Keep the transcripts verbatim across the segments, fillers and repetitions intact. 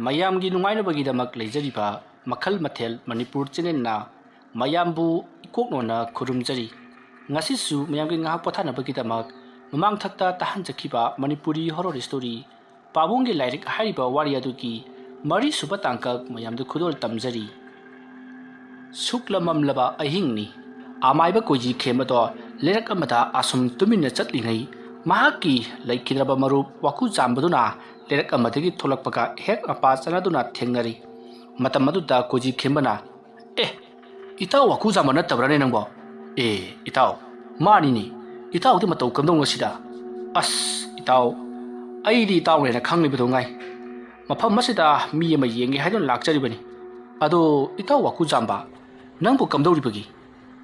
ꯃꯌꯥꯝꯒꯤ ꯅꯨꯡꯉꯥꯏꯅꯕꯒꯤꯗꯃꯛ ꯂꯩꯖꯔꯤꯕ ꯃꯈꯜ ꯃꯊꯦꯜ ꯃꯅꯤꯄꯨꯔ ꯆꯦꯅꯦꯜꯅ ꯃꯌꯥꯝꯕꯨ ꯏꯀꯣꯛꯅꯣꯅ ꯈꯨꯔꯨꯝꯖꯔꯤ꯫ ꯉꯁꯤꯁꯨ ꯃꯌꯥꯝꯒꯤ ꯉꯥꯏꯍꯥꯛ ꯄꯣꯊꯥꯅꯕꯒꯤꯗꯃꯛ ꯃꯃꯥꯡꯊꯛꯇ ꯇꯥꯍꯟꯖꯈꯤꯕ ꯃꯅꯤꯄꯨꯔꯤ ꯍꯣꯔꯣꯔ ꯁ꯭ꯇꯣꯔꯤ ꯄꯥꯕꯨꯡꯒꯤ ꯂꯥꯏꯔꯤꯛ ꯍꯥꯏꯔꯤꯕ ꯋꯥꯔꯤ ꯑꯗꯨꯒꯤ ꯃꯔꯤꯁꯨꯕ ꯇꯥꯡꯀꯛ ꯃꯌꯥꯝꯗ ꯈꯨꯗꯣꯜ ꯇꯝꯖꯔꯤ꯫ ꯁꯨꯛꯂꯃꯝꯂꯕ ꯑꯍꯤꯡꯅꯤ꯫ ꯑꯃꯥꯏꯕ ꯀꯣꯏꯖꯤ ꯈꯦꯝꯕꯗꯣ ꯂꯩꯔꯛ ꯑꯃꯗ ꯑꯁꯨꯝ ꯇꯨꯃꯤꯟꯅ ꯆꯠꯂꯤꯉꯩ, ꯃꯍꯥꯛꯀꯤ ꯂꯩꯈꯤꯗ꯭ꯔꯕ ꯃꯔꯨꯞ ꯋꯥꯀꯨ ꯆꯥꯝꯕꯗꯨꯅ ꯂꯩꯔꯛ ꯑꯃꯗꯒꯤ ꯊꯣꯛꯂꯛꯄꯒ ꯍꯦꯛ ꯃꯄꯥ ꯆꯥꯟꯅꯗꯨꯅ ꯊꯦꯡꯅꯔꯤ꯫ ꯃꯇꯝ ꯑꯗꯨꯗ ꯀꯣꯏꯖꯤ ꯈꯦꯝꯕꯅ, "ꯑꯦ, ꯏꯇꯥꯎ ꯋꯥꯀꯨ ꯆꯥꯝꯕ ꯅꯠꯇꯕ꯭ꯔꯥꯅꯦ ꯅꯪꯕꯣ?" "ꯑꯦ, ꯏꯇꯥꯎ, ꯃꯥꯅꯤꯅꯦ꯫ ꯏꯇꯥꯎꯗꯤ ꯃꯇꯧ ꯀꯝꯗꯧꯅꯣ ꯁꯤꯗ?" "ꯑꯁ, ꯏꯇꯥꯎ, ꯑꯩꯗꯤ ꯏꯇꯥꯎꯅꯦꯅ ꯈꯪꯂꯤꯕꯗꯣ ꯉꯥꯏ꯫ ꯃꯐꯝ ꯑꯁꯤꯗ ꯃꯤ ꯑꯃ ꯌꯦꯡꯒꯦ ꯍꯥꯏꯗꯨꯅ ꯂꯥꯛꯆꯔꯤꯕꯅꯤ꯫ ꯑꯗꯣ ꯏꯇꯥꯎ ꯋꯥꯀꯨ ꯆꯥꯝꯕ, ꯅꯪꯕꯨ ꯀꯝꯗꯧꯔꯤꯕꯒꯦ?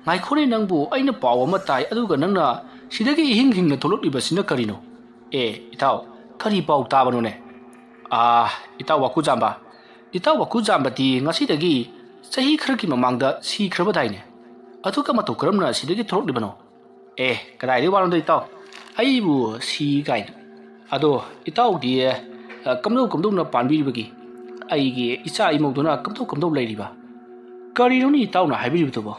ꯉꯥꯏꯈꯣꯅꯦ ꯅꯪꯕꯨ, ꯑꯩꯅ ꯄꯥꯎ ꯑꯃ ꯇꯥꯏ, ꯑꯗꯨꯒ ꯅꯪꯅ ꯁꯤꯗꯒꯤ ꯏꯍꯤꯡ ꯍꯤꯡꯅ ꯊꯣꯛꯂꯛꯂꯤꯕꯁꯤꯅ ꯀꯔꯤꯅꯣ?" "ꯑꯦ, ꯏꯇꯥꯎ, ꯀꯔꯤ ꯄꯥꯎ ꯇꯥꯕꯅꯣꯅꯦ?" "ꯑꯥ, ꯏꯇꯥꯎ ꯋꯥꯀꯨ ꯆꯥꯝꯕ, ꯏꯇꯥꯎ ꯋꯥꯀꯨ ꯆꯥꯝꯕꯗꯤ ꯉꯁꯤꯗꯒꯤ ꯆꯍꯤ ꯈꯔꯒꯤ ꯃꯃꯥꯡꯗ ꯁꯤꯈ꯭ꯔꯕꯗꯥꯏꯅꯦ? ꯑꯗꯨꯒ ꯃꯇꯧ ꯀꯔꯝꯅ ꯁꯤꯗꯒꯤ ꯊꯣꯛꯂꯛꯂꯤꯕꯅꯣ?" "ꯑꯦ, ꯀꯗꯥꯏꯗꯒꯤ ꯋꯥꯅꯣꯗ ꯏꯇꯥꯎ? ꯑꯩꯕꯨ ꯁꯤ ꯀꯥꯏꯅ꯫ ꯑꯗꯣ ꯏꯇꯥꯎꯗꯤ, ꯑ, ꯀꯝꯗꯧ ꯀꯝꯗꯧꯅ ꯄꯥꯟꯕꯤꯔꯤꯕꯒꯦ? ꯑꯩꯒꯤ ꯏꯆꯥ ꯏꯃꯧꯗꯨꯅ ꯀꯝꯗꯧ ꯀꯝꯗꯧ ꯂꯩꯔꯤꯕ?" "ꯀꯔꯤꯅꯣꯅꯦ ꯏꯇꯥꯎꯅ ꯍꯥꯏꯕꯤꯔꯤꯕꯗꯨꯕꯣ?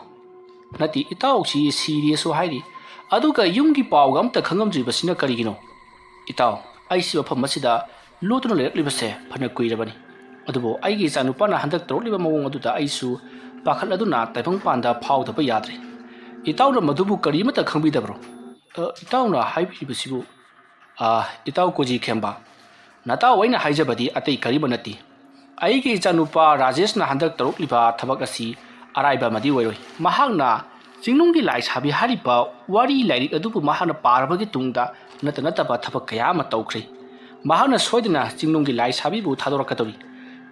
ꯅꯠꯇꯦ, ꯏꯇꯥꯎꯁꯤ ꯁꯤꯔꯦꯁꯨ ꯍꯥꯏꯔꯤ, ꯑꯗꯨꯒ ꯌꯨꯝꯒꯤ ꯄꯥꯎꯒ ꯑꯝꯇ ꯈꯪꯉꯝꯗ꯭ꯔꯤꯕꯁꯤꯅ ꯀꯔꯤꯒꯤꯅꯣ?" "ꯏꯇꯥꯎ, ꯑꯩꯁꯤ ꯃꯐꯝ ꯑꯁꯤꯗ ꯂꯣꯠꯇꯨꯅ ꯂꯩꯔꯛꯂꯤꯕꯁꯦ ꯐꯅ ꯀꯨꯏꯔꯕꯅꯤ꯫ ꯑꯗꯨꯕꯨ ꯑꯩꯒꯤ ꯏꯆꯥꯅꯨꯄꯥꯅ ꯍꯟꯗꯛ ꯇꯧꯔꯛꯂꯤꯕ ꯃꯑꯣꯡ ꯑꯗꯨꯗ ꯑꯩꯁꯨ ꯄꯥꯈꯠꯂꯗꯨꯅ ꯇꯥꯏꯕꯪꯄꯥꯟꯗ ꯐꯥꯎꯗꯕ ꯌꯥꯗ꯭ꯔꯦ꯫ ꯏꯇꯥꯎꯅ ꯃꯗꯨꯕꯨ ꯀꯔꯤꯃꯠꯇ ꯈꯪꯕꯤꯗꯕ꯭ꯔꯣ?" "ꯑ, ꯏꯇꯥꯎꯅ ꯍꯥꯏꯕꯤꯔꯤꯕꯁꯤꯕꯨ?" "ꯑ, ꯏꯇꯥꯎ ꯀꯣꯖꯤ ꯈꯦꯝꯕ, ꯅꯇꯥꯎ ꯑꯩꯅ ꯍꯥꯏꯖꯕꯗꯤ ꯑꯇꯩ ꯀꯔꯤꯃ ꯅꯠꯇꯦ꯫ ꯑꯩꯒꯤ ꯏꯆꯥꯅꯨꯄꯥ ꯔꯥꯖꯦꯁꯅ ꯍꯟꯗꯛ ꯇꯧꯔꯛꯂꯤꯕ ꯊꯕꯛ ꯑꯁꯤ ꯑꯔꯥꯏꯕ ꯑꯃꯗꯤ ꯑꯣꯏꯔꯣꯏ꯫ ꯃꯍꯥꯛꯅ ꯆꯤꯡꯅꯨꯡꯒꯤ ꯂꯥꯏꯁꯥꯕꯤ ꯍꯥꯏꯔꯤꯕ ꯋꯥꯔꯤ ꯂꯥꯏꯔꯤꯛ ꯑꯗꯨꯕꯨ ꯃꯍꯥꯛꯅ ꯄꯥꯔꯕꯒꯤ ꯇꯨꯡꯗ ꯅꯠꯇ ꯅꯠꯇꯕ ꯊꯕꯛ ꯀꯌꯥ ꯑꯃ ꯇꯧꯈ꯭ꯔꯦ꯫ ꯃꯍꯥꯛꯅ ꯁꯣꯏꯗꯅ ꯆꯤꯡꯅꯨꯡꯒꯤ ꯂꯥꯏꯁꯥꯕꯤꯕꯨ ꯊꯥꯗꯣꯔꯛꯀꯗꯧꯔꯤ꯫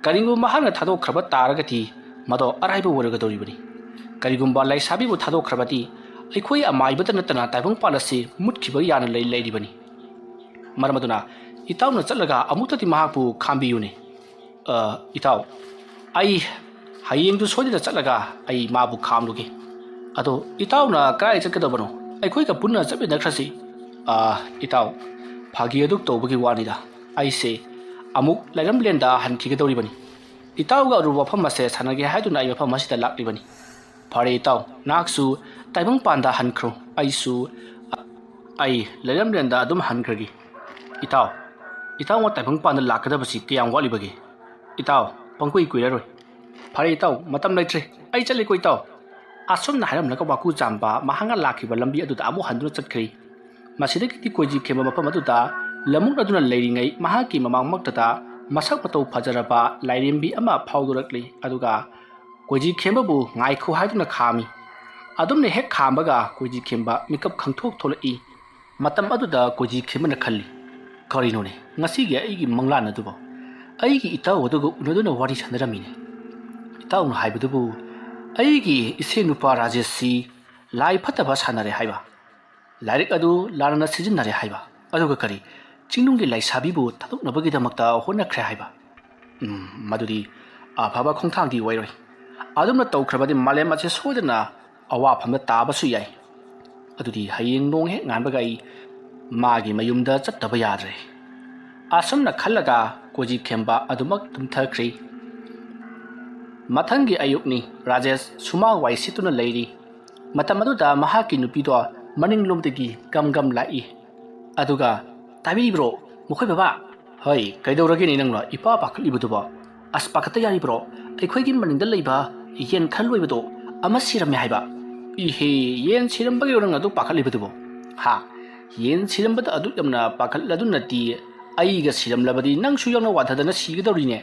ꯀꯔꯤꯒꯨꯝꯕ ꯃꯍꯥꯛꯅ ꯊꯥꯗꯣꯛꯈ꯭ꯔꯕ ꯇꯥꯔꯒꯗꯤ ꯃꯗꯣ ꯑꯔꯥꯏꯕ ꯑꯣꯏꯔꯒꯗꯧꯔꯤꯕꯅꯤ꯫ ꯀꯔꯤꯒꯨꯝꯕ ꯂꯥꯏꯁꯥꯕꯤꯕꯨ ꯊꯥꯗꯣꯛꯈ꯭ꯔꯕꯗꯤ ꯑꯩꯈꯣꯏ ꯑꯃꯥꯏꯕꯗ ꯅꯠꯇꯅ ꯇꯥꯏꯕꯪꯄꯥꯟ ꯑꯁꯤ ꯃꯨꯠꯈꯤꯕ ꯌꯥꯅ ꯂꯩ-, ꯂꯩꯔꯤꯕꯅꯤ꯫ ꯃꯔꯝ ꯑꯗꯨꯅ ꯏꯇꯥꯎꯅ ꯆꯠꯂꯒ ꯑꯃꯨꯛꯇꯗꯤ ꯃꯍꯥꯛꯄꯨ ꯈꯥꯝꯕꯤꯌꯨꯅꯦ꯫" "ꯑ, ꯏꯇꯥꯎ, ꯑꯩ ꯍꯌꯦꯡꯗꯨ ꯁꯣꯏꯗꯅ ꯆꯠꯂꯒ ꯑꯩ ꯃꯥꯕꯨ ꯈꯥꯝꯂꯨꯒꯦ꯫ ꯑꯗꯣ ꯏꯇꯥꯎꯅ ꯀꯗꯥꯏ ꯆꯠꯀꯗꯕꯅꯣ? ꯑꯩꯈꯣꯏꯒ ꯄꯨꯟꯅ ꯆꯠꯃꯤꯟꯅꯈ꯭ꯔꯁꯤ꯫" "ꯑ, ꯏꯇꯥꯎ, ꯐꯥꯒꯤ ꯑꯗꯨ ꯇꯧꯕꯒꯤ ꯋꯥꯅꯤꯗ꯫ ꯑꯩꯁꯦ ꯑꯃꯨꯛ ꯂꯩꯔꯝꯂꯦꯟꯗ ꯍꯟꯈꯤꯒꯗꯧꯔꯤꯕꯅꯤ꯫ ꯏꯇꯥꯎꯒ ꯑꯔꯨꯕ ꯋꯥꯐꯝ ꯑꯁꯦ ꯁꯥꯟꯅꯒꯦ ꯍꯥꯏꯗꯨꯅ ꯑꯩ ꯃꯐꯝ ꯑꯁꯤꯗ ꯂꯥꯛꯂꯤꯕꯅꯤ꯫ ꯐꯔꯦ ꯏꯇꯥꯎ, ꯅꯍꯥꯛꯁꯨ ꯇꯥꯏꯕꯪꯄꯥꯟꯗ ꯍꯟꯈ꯭ꯔꯣ, ꯑꯩꯁꯨ ꯑꯩ ꯂꯩꯔꯝꯂꯦꯟꯗ ꯑꯗꯨꯝ ꯍꯟꯈ꯭ꯔꯒꯦ꯫ ꯏꯇꯥꯎ, ꯏꯇꯥꯎꯅ ꯇꯥꯏꯕꯪꯄꯥꯟꯗ ꯂꯥꯛꯀꯗꯕꯁꯤ ꯀꯌꯥꯝ ꯋꯥꯠꯂꯤꯕꯒꯦ? ꯏꯇꯥꯎ, ꯄꯪꯀꯨꯏ ꯀꯨꯏꯔꯔꯣꯏ꯫ ꯐꯔꯦ ꯏꯇꯥꯎ, ꯃꯇꯝ ꯂꯩꯇ꯭ꯔꯦ, ꯑꯩ ꯆꯠꯂꯦꯀꯣ ꯏꯇꯥꯎ꯫ ꯑꯁꯨꯝꯅ ꯍꯥꯏꯔꯝꯂꯒ ꯋꯥꯀꯨ ꯆꯥꯝꯕ ꯃꯍꯥꯛꯅ ꯂꯥꯛꯈꯤꯕ ꯂꯝꯕꯤ ꯑꯗꯨꯗ ꯑꯃꯨꯛ ꯍꯟꯗꯨꯅ ꯆꯠꯈ꯭ꯔꯦ꯫ ꯃꯁꯤꯗꯒꯤꯗꯤ ꯀꯣꯏꯖꯤ ꯈꯦꯝꯕ ꯃꯐꯝ ꯑꯗꯨꯗ ꯂꯝꯃꯨꯛꯅꯗꯨꯅ ꯂꯩꯔꯤꯉꯩ ꯃꯍꯥꯛꯀꯤ ꯃꯃꯥꯡꯃꯛꯇꯗ ꯃꯁꯛ ꯃꯇꯧ ꯐꯖꯔꯕ ꯂꯥꯏꯔꯦꯝꯕꯤ ꯑꯃ ꯐꯥꯎꯗꯣꯔꯛꯂꯤ꯫ ꯑꯗꯨꯒ ꯀꯣꯏꯖꯤ ꯈꯦꯝꯕꯕꯨ ꯉꯥꯏꯈꯣ ꯍꯥꯏꯗꯨꯅ ꯈꯥꯝꯃꯤ꯫ ꯑꯗꯨꯝꯅ ꯍꯦꯛ ꯈꯥꯝꯕꯒ ꯀꯣꯏꯖꯤ ꯈꯦꯝꯕ ꯃꯤꯀꯞ ꯈꯪꯊꯣꯛ ꯊꯣꯛꯂꯛꯏ꯫ ꯃꯇꯝ ꯑꯗꯨꯗ ꯀꯣꯏꯖꯤ ꯈꯦꯝꯕꯅ ꯈꯜꯂꯤ, "ꯀꯔꯤꯅꯣꯅꯦ, ꯉꯁꯤꯒꯤ ꯑꯩꯒꯤ ꯃꯪꯂꯥꯟ ꯑꯗꯨꯕꯣ? ꯑꯩꯒꯤ ꯏꯇꯥꯎ ꯑꯗꯨꯒ ꯎꯅꯗꯨꯅ ꯋꯥꯔꯤ ꯁꯥꯟꯅꯔꯝꯃꯤꯅꯦ꯫ ꯏꯇꯥꯎꯅ ꯍꯥꯏꯕꯗꯨꯕꯨ ꯑꯩꯒꯤ ꯏꯁꯦ ꯅꯨꯄꯥ ꯔꯥꯖꯦꯁꯁꯤ ꯂꯥꯏ ꯐꯠꯇꯕ ꯁꯥꯟꯅꯔꯦ ꯍꯥꯏꯕ, ꯂꯥꯏꯔꯤꯛ ꯑꯗꯨ ꯂꯥꯟꯅ ꯁꯤꯖꯤꯟꯅꯔꯦ ꯍꯥꯏꯕ, ꯑꯗꯨꯒ ꯀꯔꯤ, ꯆꯤꯡꯅꯨꯡꯒꯤ ꯂꯥꯏꯁꯥꯕꯤꯕꯨ ꯊꯥꯗꯣꯛꯅꯕꯒꯤꯗꯃꯛꯇ ꯍꯣꯠꯅꯈ꯭ꯔꯦ ꯍꯥꯏꯕ꯫ ꯎꯝ, ꯃꯗꯨꯗꯤ ꯑꯐꯕ ꯈꯣꯡꯊꯥꯡꯗꯤ ꯑꯣꯏꯔꯣꯏ꯫ ꯑꯗꯨꯝꯅ ꯇꯧꯈ꯭ꯔꯕꯗꯤ ꯃꯥꯂꯦꯝ ꯑꯁꯦ ꯁꯣꯏꯗꯅ ꯑꯋꯥꯐꯝꯗ ꯇꯥꯕꯁꯨ ꯌꯥꯏ꯫ ꯑꯗꯨꯗꯤ ꯍꯌꯦꯡ ꯅꯣꯡ ꯍꯦꯛ ꯉꯥꯟꯕꯒ ꯑꯩ ꯃꯥꯒꯤ ꯃꯌꯨꯝꯗ ꯆꯠꯇꯕ ꯌꯥꯗ꯭ꯔꯦ"꯫ ꯑꯁꯨꯝꯅ ꯈꯜꯂꯒ ꯀꯣꯏꯖꯤ ꯈꯦꯝꯕ ꯑꯗꯨꯃꯛ ꯇꯨꯝꯊꯈ꯭ꯔꯤ꯫ ꯃꯊꯪꯒꯤ ꯑꯌꯨꯛꯅꯤ꯫ ꯔꯥꯖꯦꯁ ꯁꯨꯃꯥꯡ ꯋꯥꯏ ꯁꯤꯠꯇꯨꯅ ꯂꯩꯔꯤ꯫ ꯃꯇꯝ ꯑꯗꯨꯗ ꯃꯍꯥꯛꯀꯤ ꯅꯨꯄꯤꯗꯣ ꯃꯅꯤꯡꯂꯣꯝꯗꯒꯤ ꯒꯝ ꯒꯝ ꯂꯥꯛꯏ꯫ ꯑꯗꯨꯒ, "ꯇꯥꯕꯤꯔꯤꯕ꯭ꯔꯣ, ꯃꯈꯣꯏ ꯕꯕꯥ?" "ꯍꯣꯏ, ꯀꯩꯗꯧꯔꯒꯦꯅꯦ ꯅꯪꯅ ꯏꯄꯥ ꯄꯥꯈꯠꯂꯤꯕꯗꯨꯕꯣ? ꯑꯁ, ꯄꯥꯈꯠꯇ ꯌꯥꯔꯤꯕ꯭ꯔꯣ? ꯑꯩꯈꯣꯏꯒꯤ ꯃꯅꯤꯡꯗ ꯂꯩꯕ ꯌꯦꯟ ꯈꯔ ꯂꯣꯏꯕꯗꯣ ꯑꯃ ꯁꯤꯔꯝꯃꯦ ꯍꯥꯏꯕ"꯫ "ꯏꯍꯦ, ꯌꯦꯟ ꯁꯤꯔꯝꯕꯒꯤꯔꯣ ꯅꯪ ꯑꯗꯨ ꯄꯥꯈꯠꯂꯤꯕꯗꯨꯕꯣ? ꯍꯥ? ꯌꯦꯟ ꯁꯤꯔꯝꯕꯗ ꯑꯗꯨꯛ ꯌꯥꯝꯅ ꯄꯥꯈꯠꯂꯗꯨꯅꯗꯤ ꯑꯩꯒ ꯁꯤꯔꯝꯂꯕꯗꯤ ꯅꯪꯁꯨ ꯌꯥꯎꯅ ꯋꯥꯟꯊꯗꯅ ꯁꯤꯒꯗꯧꯔꯤꯅꯦ꯫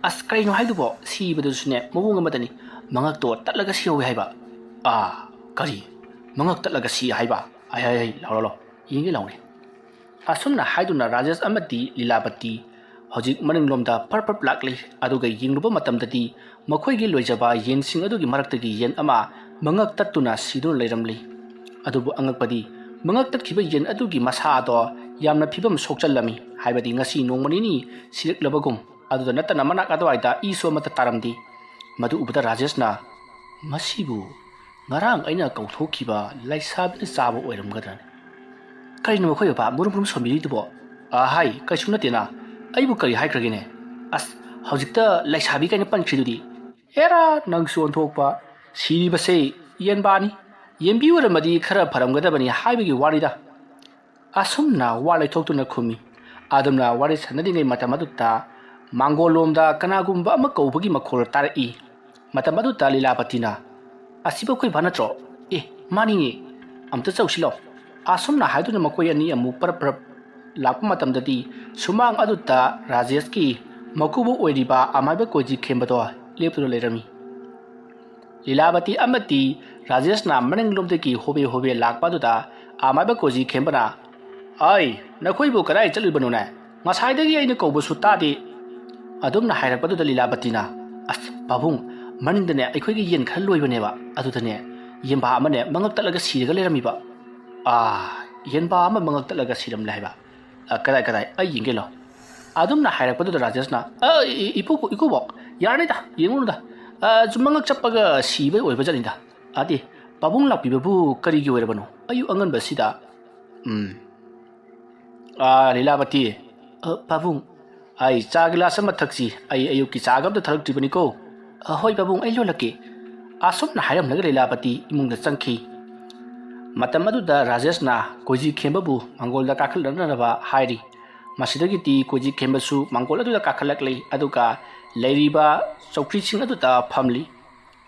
ꯑꯁ, ꯀꯩꯅꯣ ꯍꯥꯏꯗꯨꯕꯣ? ꯁꯤꯕꯗꯨꯁꯨꯅꯦ ꯃꯑꯣꯡ ꯑꯃꯗꯅꯤ꯫ ꯃꯉꯛꯇꯣ ꯇꯠꯂꯒ ꯁꯤꯍꯧꯋꯦ ꯍꯥꯏꯕ"꯫ "ꯑꯥ, ꯀꯔꯤ? ꯃꯉꯛ ꯇꯠꯂꯒ ꯁꯤ ꯍꯥꯏꯕ? ꯑꯩ, ꯑꯩ, ꯑꯩ, ꯂꯥꯎꯔꯣ, ꯂꯥꯎ, ꯌꯦꯡꯒꯦ ꯂꯥꯎꯅꯦ"꯫ ꯑꯁꯨꯝꯅ ꯍꯥꯏꯗꯨꯅ ꯔꯥꯖꯦꯁ ꯑꯃꯗꯤ ꯂꯤꯂꯥꯕꯇꯤ ꯍꯧꯖꯤꯛ ꯃꯅꯤꯡꯂꯣꯝꯗ ꯄꯔꯞ ꯄꯔꯞ ꯂꯥꯛꯂꯤ꯫ ꯑꯗꯨꯒ ꯌꯦꯡꯂꯨꯕ ꯃꯇꯝꯗꯗꯤ ꯃꯈꯣꯏꯒꯤ ꯂꯣꯏꯖꯕ ꯌꯦꯟꯁꯤꯡ ꯑꯗꯨꯒꯤ ꯃꯔꯛꯇꯒꯤ ꯌꯦꯟ ꯑꯃ ꯃꯉꯛ ꯇꯠꯇꯨꯅ ꯁꯤꯗꯨꯅ ꯂꯩꯔꯝꯂꯤ꯫ ꯑꯗꯨꯕꯨ ꯑꯉꯛꯄꯗꯤ, ꯃꯉꯛ ꯇꯠꯈꯤꯕ ꯌꯦꯟ ꯑꯗꯨꯒꯤ ꯃꯁꯥ ꯑꯗꯣ ꯌꯥꯝꯅ ꯐꯤꯕꯝ ꯁꯣꯛꯆꯜꯂꯝꯃꯤ, ꯍꯥꯏꯕꯗꯤ ꯉꯁꯤ ꯅꯣꯡꯃ ꯅꯤꯅꯤ ꯁꯤꯔꯛꯂꯕꯒꯨꯝ꯫ ꯑꯗꯨꯗ ꯅꯠꯇꯅ ꯃꯅꯥꯛ ꯑꯗꯨꯋꯥꯏꯗ ꯏꯁꯨ ꯑꯃꯠꯇ ꯇꯥꯔꯝꯗꯦ꯫ ꯃꯗꯨ ꯎꯕꯗ ꯔꯥꯖꯦꯁꯅ, "ꯃꯁꯤꯕꯨ ꯉꯔꯥꯡ ꯑꯩꯅ ꯀꯧꯊꯣꯛꯈꯤꯕ ꯂꯩꯁꯥꯕꯤꯅ ꯆꯥꯕ ꯑꯣꯏꯔꯝꯒꯗ꯭ꯔꯅꯦ? ꯀꯔꯤꯅꯣ ꯃꯈꯣꯏ ꯕꯕꯥ ꯃꯨꯔꯨꯝ ꯃꯨꯔꯨꯝ ꯁꯣꯟꯕꯤꯔꯤꯗꯨꯕꯣ?" "ꯑ, ꯍꯥꯏ, ꯀꯩꯁꯨ ꯅꯠꯇꯦꯅ, ꯑꯩꯕꯨ ꯀꯔꯤ ꯍꯥꯏꯈ꯭ꯔꯒꯦꯅꯦ? ꯑꯁ, ꯍꯧꯖꯤꯛꯇ ꯂꯩꯁꯥꯕꯤ ꯀꯥꯏꯅ ꯄꯟꯈ꯭ꯔꯤꯗꯨꯗꯤ꯫ ꯑꯦꯔꯥ, ꯅꯪꯁꯨ ꯑꯣꯟꯊꯣꯛꯄ꯫ ꯁꯤꯔꯤꯕꯁꯦ ꯌꯦꯟꯕꯥꯅꯤ꯫ ꯌꯦꯟꯕꯤ ꯑꯣꯏꯔꯝꯃꯗꯤ ꯈꯔ ꯐꯔꯝꯒꯗꯕꯅꯤ ꯍꯥꯏꯕꯒꯤ ꯋꯥꯅꯤꯗ꯫ ꯑꯁꯨꯝꯅ ꯋꯥ ꯂꯩꯊꯣꯛꯇꯨꯅ ꯈꯨꯝꯃꯤ꯫ ꯑꯗꯨꯝꯅ ꯋꯥꯔꯤ ꯁꯥꯟꯅꯔꯤꯉꯩ ꯃꯇꯝ ꯑꯗꯨꯗ ꯃꯥꯡꯒꯣꯜꯂꯣꯝꯗ ꯀꯅꯥꯒꯨꯝꯕ ꯑꯃ ꯀꯧꯕꯒꯤ ꯃꯈꯣꯜ ꯇꯥꯔꯛꯏ꯫ ꯃꯇꯝ ꯑꯗꯨꯗ ꯂꯤꯂꯥꯄꯇꯤꯅ, "ꯑꯁꯤꯕꯨ ꯑꯩꯈꯣꯏ ꯚꯥ ꯅꯠꯇ꯭ꯔꯣ? ꯑꯦ, ꯃꯥꯅꯤꯅꯦ꯫ ꯑꯝꯇ ꯆꯧꯁꯤꯜꯂꯣ꯫" ꯑꯁꯨꯝꯅ ꯍꯥꯏꯗꯨꯅ ꯃꯈꯣꯏ ꯑꯅꯤ ꯑꯃꯨꯛ ꯄꯔꯞ ꯄꯔꯞ ꯂꯥꯛꯄ ꯃꯇꯝꯗꯗꯤ ꯁꯨꯃꯥꯡ ꯑꯗꯨꯗ ꯔꯥꯖꯦꯁꯀꯤ ꯃꯀꯨꯕꯣꯛ ꯑꯣꯏꯔꯤꯕ ꯑꯃꯥꯏꯕ ꯀꯣꯏꯖꯤ ꯈꯦꯝꯕꯗꯣ ꯂꯦꯞꯇꯨꯅ ꯂꯩꯔꯝꯃꯤ꯫ ꯂꯤꯂꯥꯕꯇꯤ ꯑꯃꯗꯤ ꯔꯥꯖꯦꯁꯅ ꯃꯅꯤꯡꯂꯣꯝꯗꯒꯤ ꯍꯣꯕꯦ ꯍꯣꯕꯦ ꯂꯥꯛꯄ ꯑꯗꯨꯗ ꯑꯃꯥꯏꯕ ꯀꯣꯏꯖꯤ ꯈꯦꯝꯕꯅ, "ꯑꯩ, ꯅꯈꯣꯏꯕꯨ ꯀꯗꯥꯏ ꯆꯠꯂꯨꯕꯅꯣꯅꯦ? ꯉꯁꯥꯏꯗꯒꯤ ꯑꯩꯅ ꯀꯧꯕꯁꯨ ꯇꯥꯗꯦ꯫" ꯑꯗꯨꯝꯅ ꯍꯥꯏꯔꯛꯄꯗꯨꯗ ꯂꯤꯂꯥꯕꯇꯤꯅ, "ꯑꯁ, ꯄꯥꯕꯨꯡ, ꯃꯅꯤꯡꯗꯅꯦ ꯑꯩꯈꯣꯏꯒꯤ ꯌꯦꯟ ꯈꯔ ꯂꯣꯏꯕꯅꯦꯕ, ꯑꯗꯨꯗꯅꯦ ꯌꯦꯟꯕꯥ ꯑꯃꯅꯦ ꯃꯉꯛ ꯇꯠꯂꯒ ꯁꯤꯔꯒ ꯂꯩꯔꯝꯃꯤꯕ꯫" "ꯑꯥ, ꯌꯦꯟꯕꯥ ꯑꯃ ꯃꯉꯛ ꯇꯠꯂꯒ ꯁꯤꯔꯝꯂꯦ ꯍꯥꯏꯕ? ꯑ, ꯀꯗꯥꯏ, ꯀꯗꯥꯏ? ꯑꯩ ꯌꯦꯡꯒꯦ ꯂꯥꯎ꯫" ꯑꯗꯨꯝꯅ ꯍꯥꯏꯔꯛꯄꯗꯨꯗ ꯔꯥꯖꯦꯁꯅ, "ꯑ, ꯏ-, ꯏ-, ꯏꯄꯨꯕꯣꯛ, ꯏꯀꯨꯕꯣꯛ, ꯌꯥꯔꯅꯤꯗ, ꯌꯦꯡꯉꯨꯅꯨꯗ꯫ ꯑ, ꯁꯨꯝ ꯃꯉꯛ ꯆꯞꯄꯒ ꯁꯤꯕꯩ ꯑꯣꯏꯕ ꯖꯥꯠꯅꯤꯗ꯫ ꯑꯗꯤ, ꯄꯥꯕꯨꯡ ꯂꯥꯛꯄꯤꯕꯕꯨ ꯀꯔꯤꯒꯤ ꯑꯣꯏꯔꯕꯅꯣ? ꯑꯌꯨꯛ ꯑꯉꯟꯕꯁꯤꯗ?" "ꯎꯝ꯫ ꯑ, ꯂꯤꯂꯥꯕꯇꯤ, ꯑ, ꯄꯥꯕꯨꯡ, ꯑꯩ ꯆꯥ ꯒꯤꯂꯥꯁ ꯑꯃ ꯊꯛꯁꯤ꯫ ꯑꯩ ꯑꯌꯨꯛꯀꯤ ꯆꯥꯒ ꯑꯝꯇ ꯊꯛꯂꯛꯇ꯭ꯔꯤꯕꯅꯤꯀꯣ꯫" "ꯑ, ꯍꯣꯏ ꯄꯥꯕꯨꯡ, ꯑꯩ ꯂꯣꯜꯂꯛꯀꯦ꯫" ꯑꯁꯨꯝꯅ ꯍꯥꯏꯔꯝꯂꯒ ꯂꯤꯂꯥꯕꯇꯤ ꯏꯃꯨꯡꯗ ꯆꯪꯈꯤ꯫ ꯃꯇꯝ ꯑꯗꯨꯗ ꯔꯥꯖꯦꯁꯅ ꯀꯣꯏꯖꯤ ꯈꯦꯝꯕꯕꯨ ꯃꯥꯡꯒꯣꯜꯗ ꯀꯥꯈꯠꯂꯛꯅꯅꯕ ꯍꯥꯏꯔꯤ꯫ ꯃꯁꯤꯗꯒꯤꯗꯤ ꯀꯣꯏꯖꯤ ꯈꯦꯝꯕꯁꯨ ꯃꯥꯡꯒꯣꯜ ꯑꯗꯨꯗ ꯀꯥꯈꯠꯂꯛꯂꯤ, ꯑꯗꯨꯒ ꯂꯩꯔꯤꯕ ꯆꯧꯀ꯭ꯔꯤꯁꯤꯡ ꯑꯗꯨꯗ ꯐꯝꯂꯤ꯫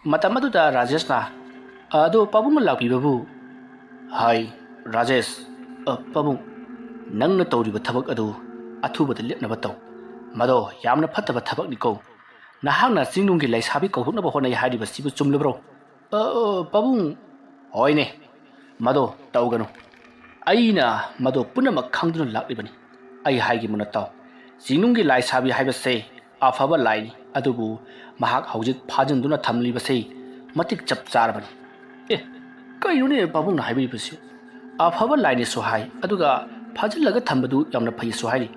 ꯃꯇꯝ ꯑꯗꯨꯗ ꯔꯥꯖꯦꯁꯅ, "ꯑꯗꯣ ꯄꯥꯕꯨꯡꯅ ꯂꯥꯛꯄꯤꯕꯕꯨ?" "ꯍꯥꯏ, ꯔꯥꯖꯦꯁ, ꯑ, ꯄꯥꯕꯨꯡ, ꯅꯪꯅ ꯇꯧꯔꯤꯕ ꯊꯕꯛ ꯑꯗꯨ ꯑꯊꯨꯕꯗ ꯂꯦꯞꯅꯕ ꯇꯧ꯫ ꯃꯗꯣ ꯌꯥꯝꯅ ꯐꯠꯇꯕ ꯊꯕꯛꯅꯤꯀꯣ꯫ ꯅꯍꯥꯛꯅ ꯆꯤꯡꯅꯨꯡꯒꯤ ꯂꯩꯁꯥꯕꯤ ꯀꯧꯊꯣꯛꯅꯕ ꯍꯣꯠꯅꯩ ꯍꯥꯏꯔꯤꯕꯁꯤꯕꯨ ꯆꯨꯝꯂꯕ꯭ꯔꯣ?" "ꯑ, ꯑ, ꯄꯥꯕꯨꯡ꯫" "ꯍꯣꯏꯅꯦ, ꯃꯗꯣ ꯇꯧꯒꯅꯨ꯫ ꯑꯩꯅ ꯃꯗꯣ ꯄꯨꯝꯅꯃꯛ ꯈꯪꯗꯨꯅ ꯂꯥꯛꯂꯤꯕꯅꯤ꯫ ꯑꯩ ꯍꯥꯏꯒꯦ ꯃꯨꯟꯅ ꯇꯥꯎ꯫ ꯆꯤꯡꯅꯨꯡꯒꯤ ꯂꯥꯏꯁꯥꯕꯤ ꯍꯥꯏꯕꯁꯦ ꯑꯐꯕ ꯂꯥꯏꯅꯤ, ꯑꯗꯨꯕꯨ ꯃꯍꯥꯛ ꯍꯧꯖꯤꯛ ꯐꯥꯖꯤꯟꯗꯨꯅ ꯊꯝꯂꯤꯕꯁꯦ ꯃꯇꯤꯛ ꯆꯞ ꯆꯥꯔꯕꯅꯤ꯫" "ꯑꯦ, ꯀꯩꯅꯣꯅꯦ ꯄꯥꯕꯨꯡꯅ ꯍꯥꯏꯕꯤꯔꯤꯕꯁꯤ? ꯑꯐꯕ ꯂꯥꯏꯅꯤꯁꯨ ꯍꯥꯏ, ꯑꯗꯨꯒ ꯐꯥꯖꯤꯜꯂꯒ ꯊꯝꯕꯗꯨ ꯌꯥꯝꯅ ꯐꯩꯁꯨ ꯍꯥꯏꯔꯤ꯫